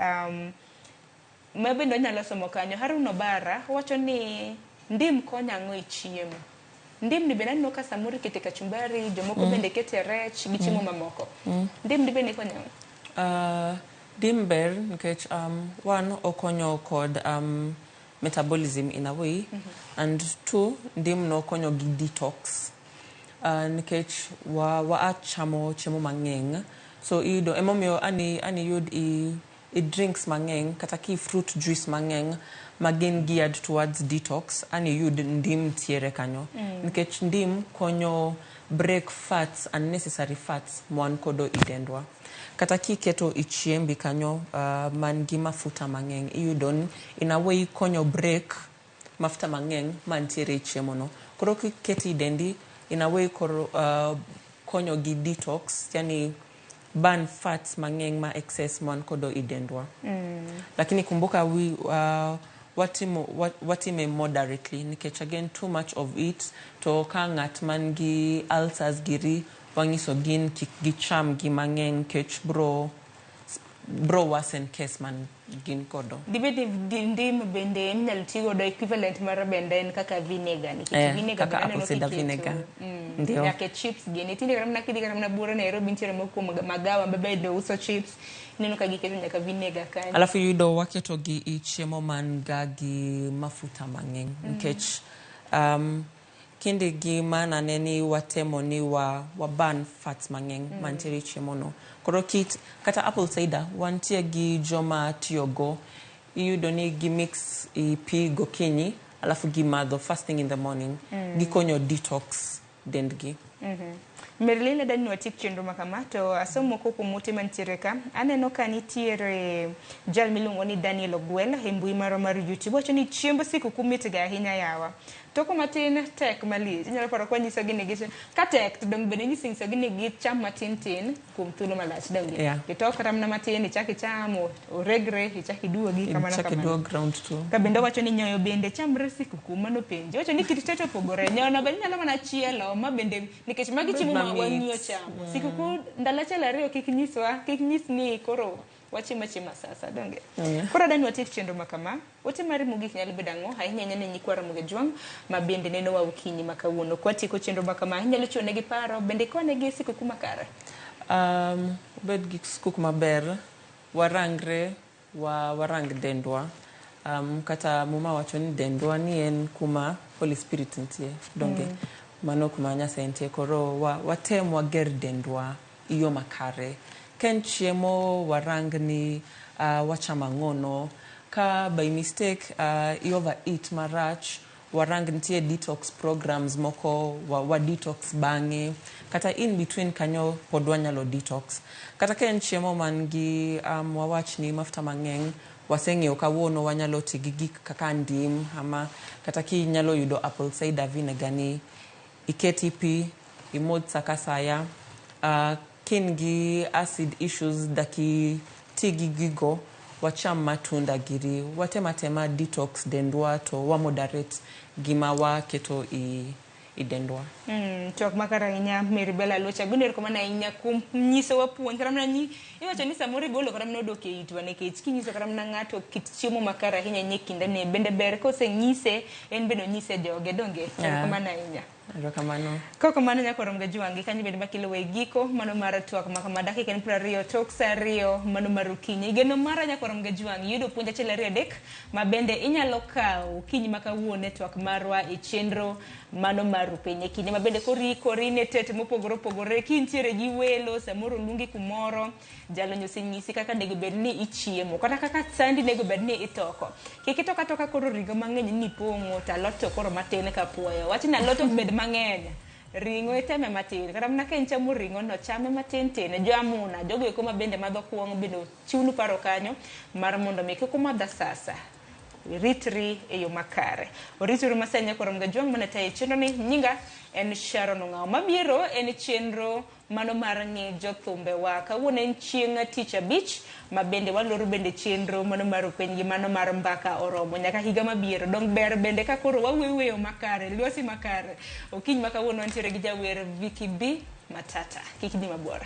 ma bende wanyalo somo kanyo. Harun Obara wacho ni ndim konyo ang'o e chiemo? Ndim ni bende aneno ka samoro ikete kachumbari, jomoko bende kete rech gi chiemo mamoko. Ndim ni bende konyo ang'o? Ndim ber nikech one, okonyo kod metabolism in a way, and two, ndim no konyo gi detox. Nikech wa chamo chiemo mang'eny, so iyudo emomiyo ani yud i drinks mang'eny kata ki fruit juice mang'eny ma gin geared towards detox, ani yud ndim ntiere kanyo. Nikech ndim konyo break fats, unnecessary fats mwan kodo i dendwa. Kata kiketo i chiembi kanyo man gi mafuta mang'eny, iyudo ni in a way konyo break mafuta mang'eny mantiere e chiemo no. Koro kiketi i dendi, in a way koro konyo gi detox, yani burn fats mang'eny ma excess mwan kodo i dendwa. Lakini kumbuka watime moderately nikech again too much of it to ka ng'at man gi ulcers giri wang'iso gin kik gicham gi mang'eny nikech bro worsen case man gin kodo. Dibed ni ndim bende inyalo ti godo equivalent mar bende en kaka vinegar nikech vinegar kaka bende aneno apple cider kiketo, vinegar. Ndio. Nyaka e chips gini. Tinde kata mana kidhi kata mana buore Nairobi nitiere moko kuom magawa ma bende uso chips. Ineno ka giketo nyaka vinegar kanyo. Alafu yudo waketo gi i chiemo man ga gi mafuta mang'eny nikech kinde gi mana ne ni watemo ni wa burn fats mang'eny mantiere e chiemo no. Koro kit kata apple cider wantie gi joma tiyogo, iyudo ni gi mix i pi gokinyi alafu gimadho first thing in the morning. Gikonyo detox dendgi. Merlin adani watiek chenro ma kama to asom moko kuom ote mantiere ka. Aneno ka nitiere jal miluongo ni Daniel Ogwel e mbui marwa mar YouTube wacho ni chiemb sikuku mitga ahinya yawa. Toko matin tek malich. Inyalo paro kwa nyisogi ni ka tek to dong bende nyisogi ni gicham matin tin kuom thuolo malach donge. Itok kata mana matin ichak icham oregre ichak iduogi kamano Ichak kamano. iduog round two. Ka bende owacho ni nyoyo bende chamre sikuku mano penjo. Owacho ni kit tet opogore. Nyoyo bende inyalo mana chielo ma bende nikech magi chiemo ma Mamit. wang'iyo chamo. Sikuku ndalo achiel ariyo kik nyiswa, kik nyis ni koro wachiemo achiema sasa donge. Koro adani watiek chenro ma kama. Ote mari mogik nyalo bedo ang'o? Ahinya ahinya ne nyikwa Ramogi Ajwang' ma bende nenowa okinyi ma kawuono. Kwatieko chenro ma kama, inyalo chiwo negi paro, bende ikonegi sikuku makare. Obed gi sikuku maber, warangre, warang dendwa. Kata Muma wacho ni dendwa ni en kuma Holy Spirit nitie, donge? Mano kuma Nyasaye nitie. Koro watem wager dendwa e yo makare. Ka en chiemo warang ni wachamo ang'ono. Ka by mistake i overeat marach, warang nitie detox programs moko, wa detox bang'e. Kata in between kanyo pod wanyalo detox. Kata ka en chiemo man gi wawach ni mafuta mang'eny, waseng'eyo kawuono wanyalo ti gi gik kaka ndim ama kata kinyalo yudo apple cider vinegar ni iketi pi imodh sa ka saya. Kin gi acid issues daki ti gi gigo, wacham matunda giri, watem atema detox dendwa to wa moderate gima waketo i dendwa. Twak makare ahinya Mary Bella Aluoch. Agoni erokamano ahinya kuom nyisowa puonj kata mana iwacho ni samoro igolo kata mana odok e itwa nikech kinyiso kata mana ng'ato kit chiemo makare ahinya ahinya e kindeni bende ber kosenyise en bende onyise joge donge. Erokamano ahinya. Erokamano. Kok kamano nyaka rom ga jwangi kanyo bende makelo e giko mano mar twak ma kama dakika en 20 tok sa 2 mano mar okinyi. Geno mara nyaka rom ga jwangi yudo puonj 1 2 3 ma bende inyalo kawo okinyi ma kawuono e twak marwa e chenro mano mar piny e kinde ma bende koro ikori ne tet mopogore opogore kintiere gi welo samoro oluongi kumoro jalony osenyisi kaka onego bed ni ichiemo kata kaka sandi onego bed ni itoko. Kik itok atoka koro ring'o mang'eny ni ipong'o to alot to koro matin ka puoyo. Wach ni alot ok bed mang'eny. Ring'o iteme matin kata mana ka in chamo ring'o no chame matin tin. Jo amuna jogo eko ma bende madho kuong' bende chiwnu paro kanyo mar mondo mi kik umadh asasa. Iritri e yo makare. Orituru masenya kuom Gajwang' mana tayo chenro ni nyinga en Sharon Ong'awo. Mabiro en chenro mano mar ng'i jothumbewa. Kawuono en chieng' tich abich ma bende waloro bende chenro mano mar penj gi mano mar mbaka oromo nyaka higa mabiro. Dong ber bende ka koro wawuoyo makare, lwasi makare. Okinyi ma kawuono wantiere gi jawer Vicky B Matata. Kik idhi mabor.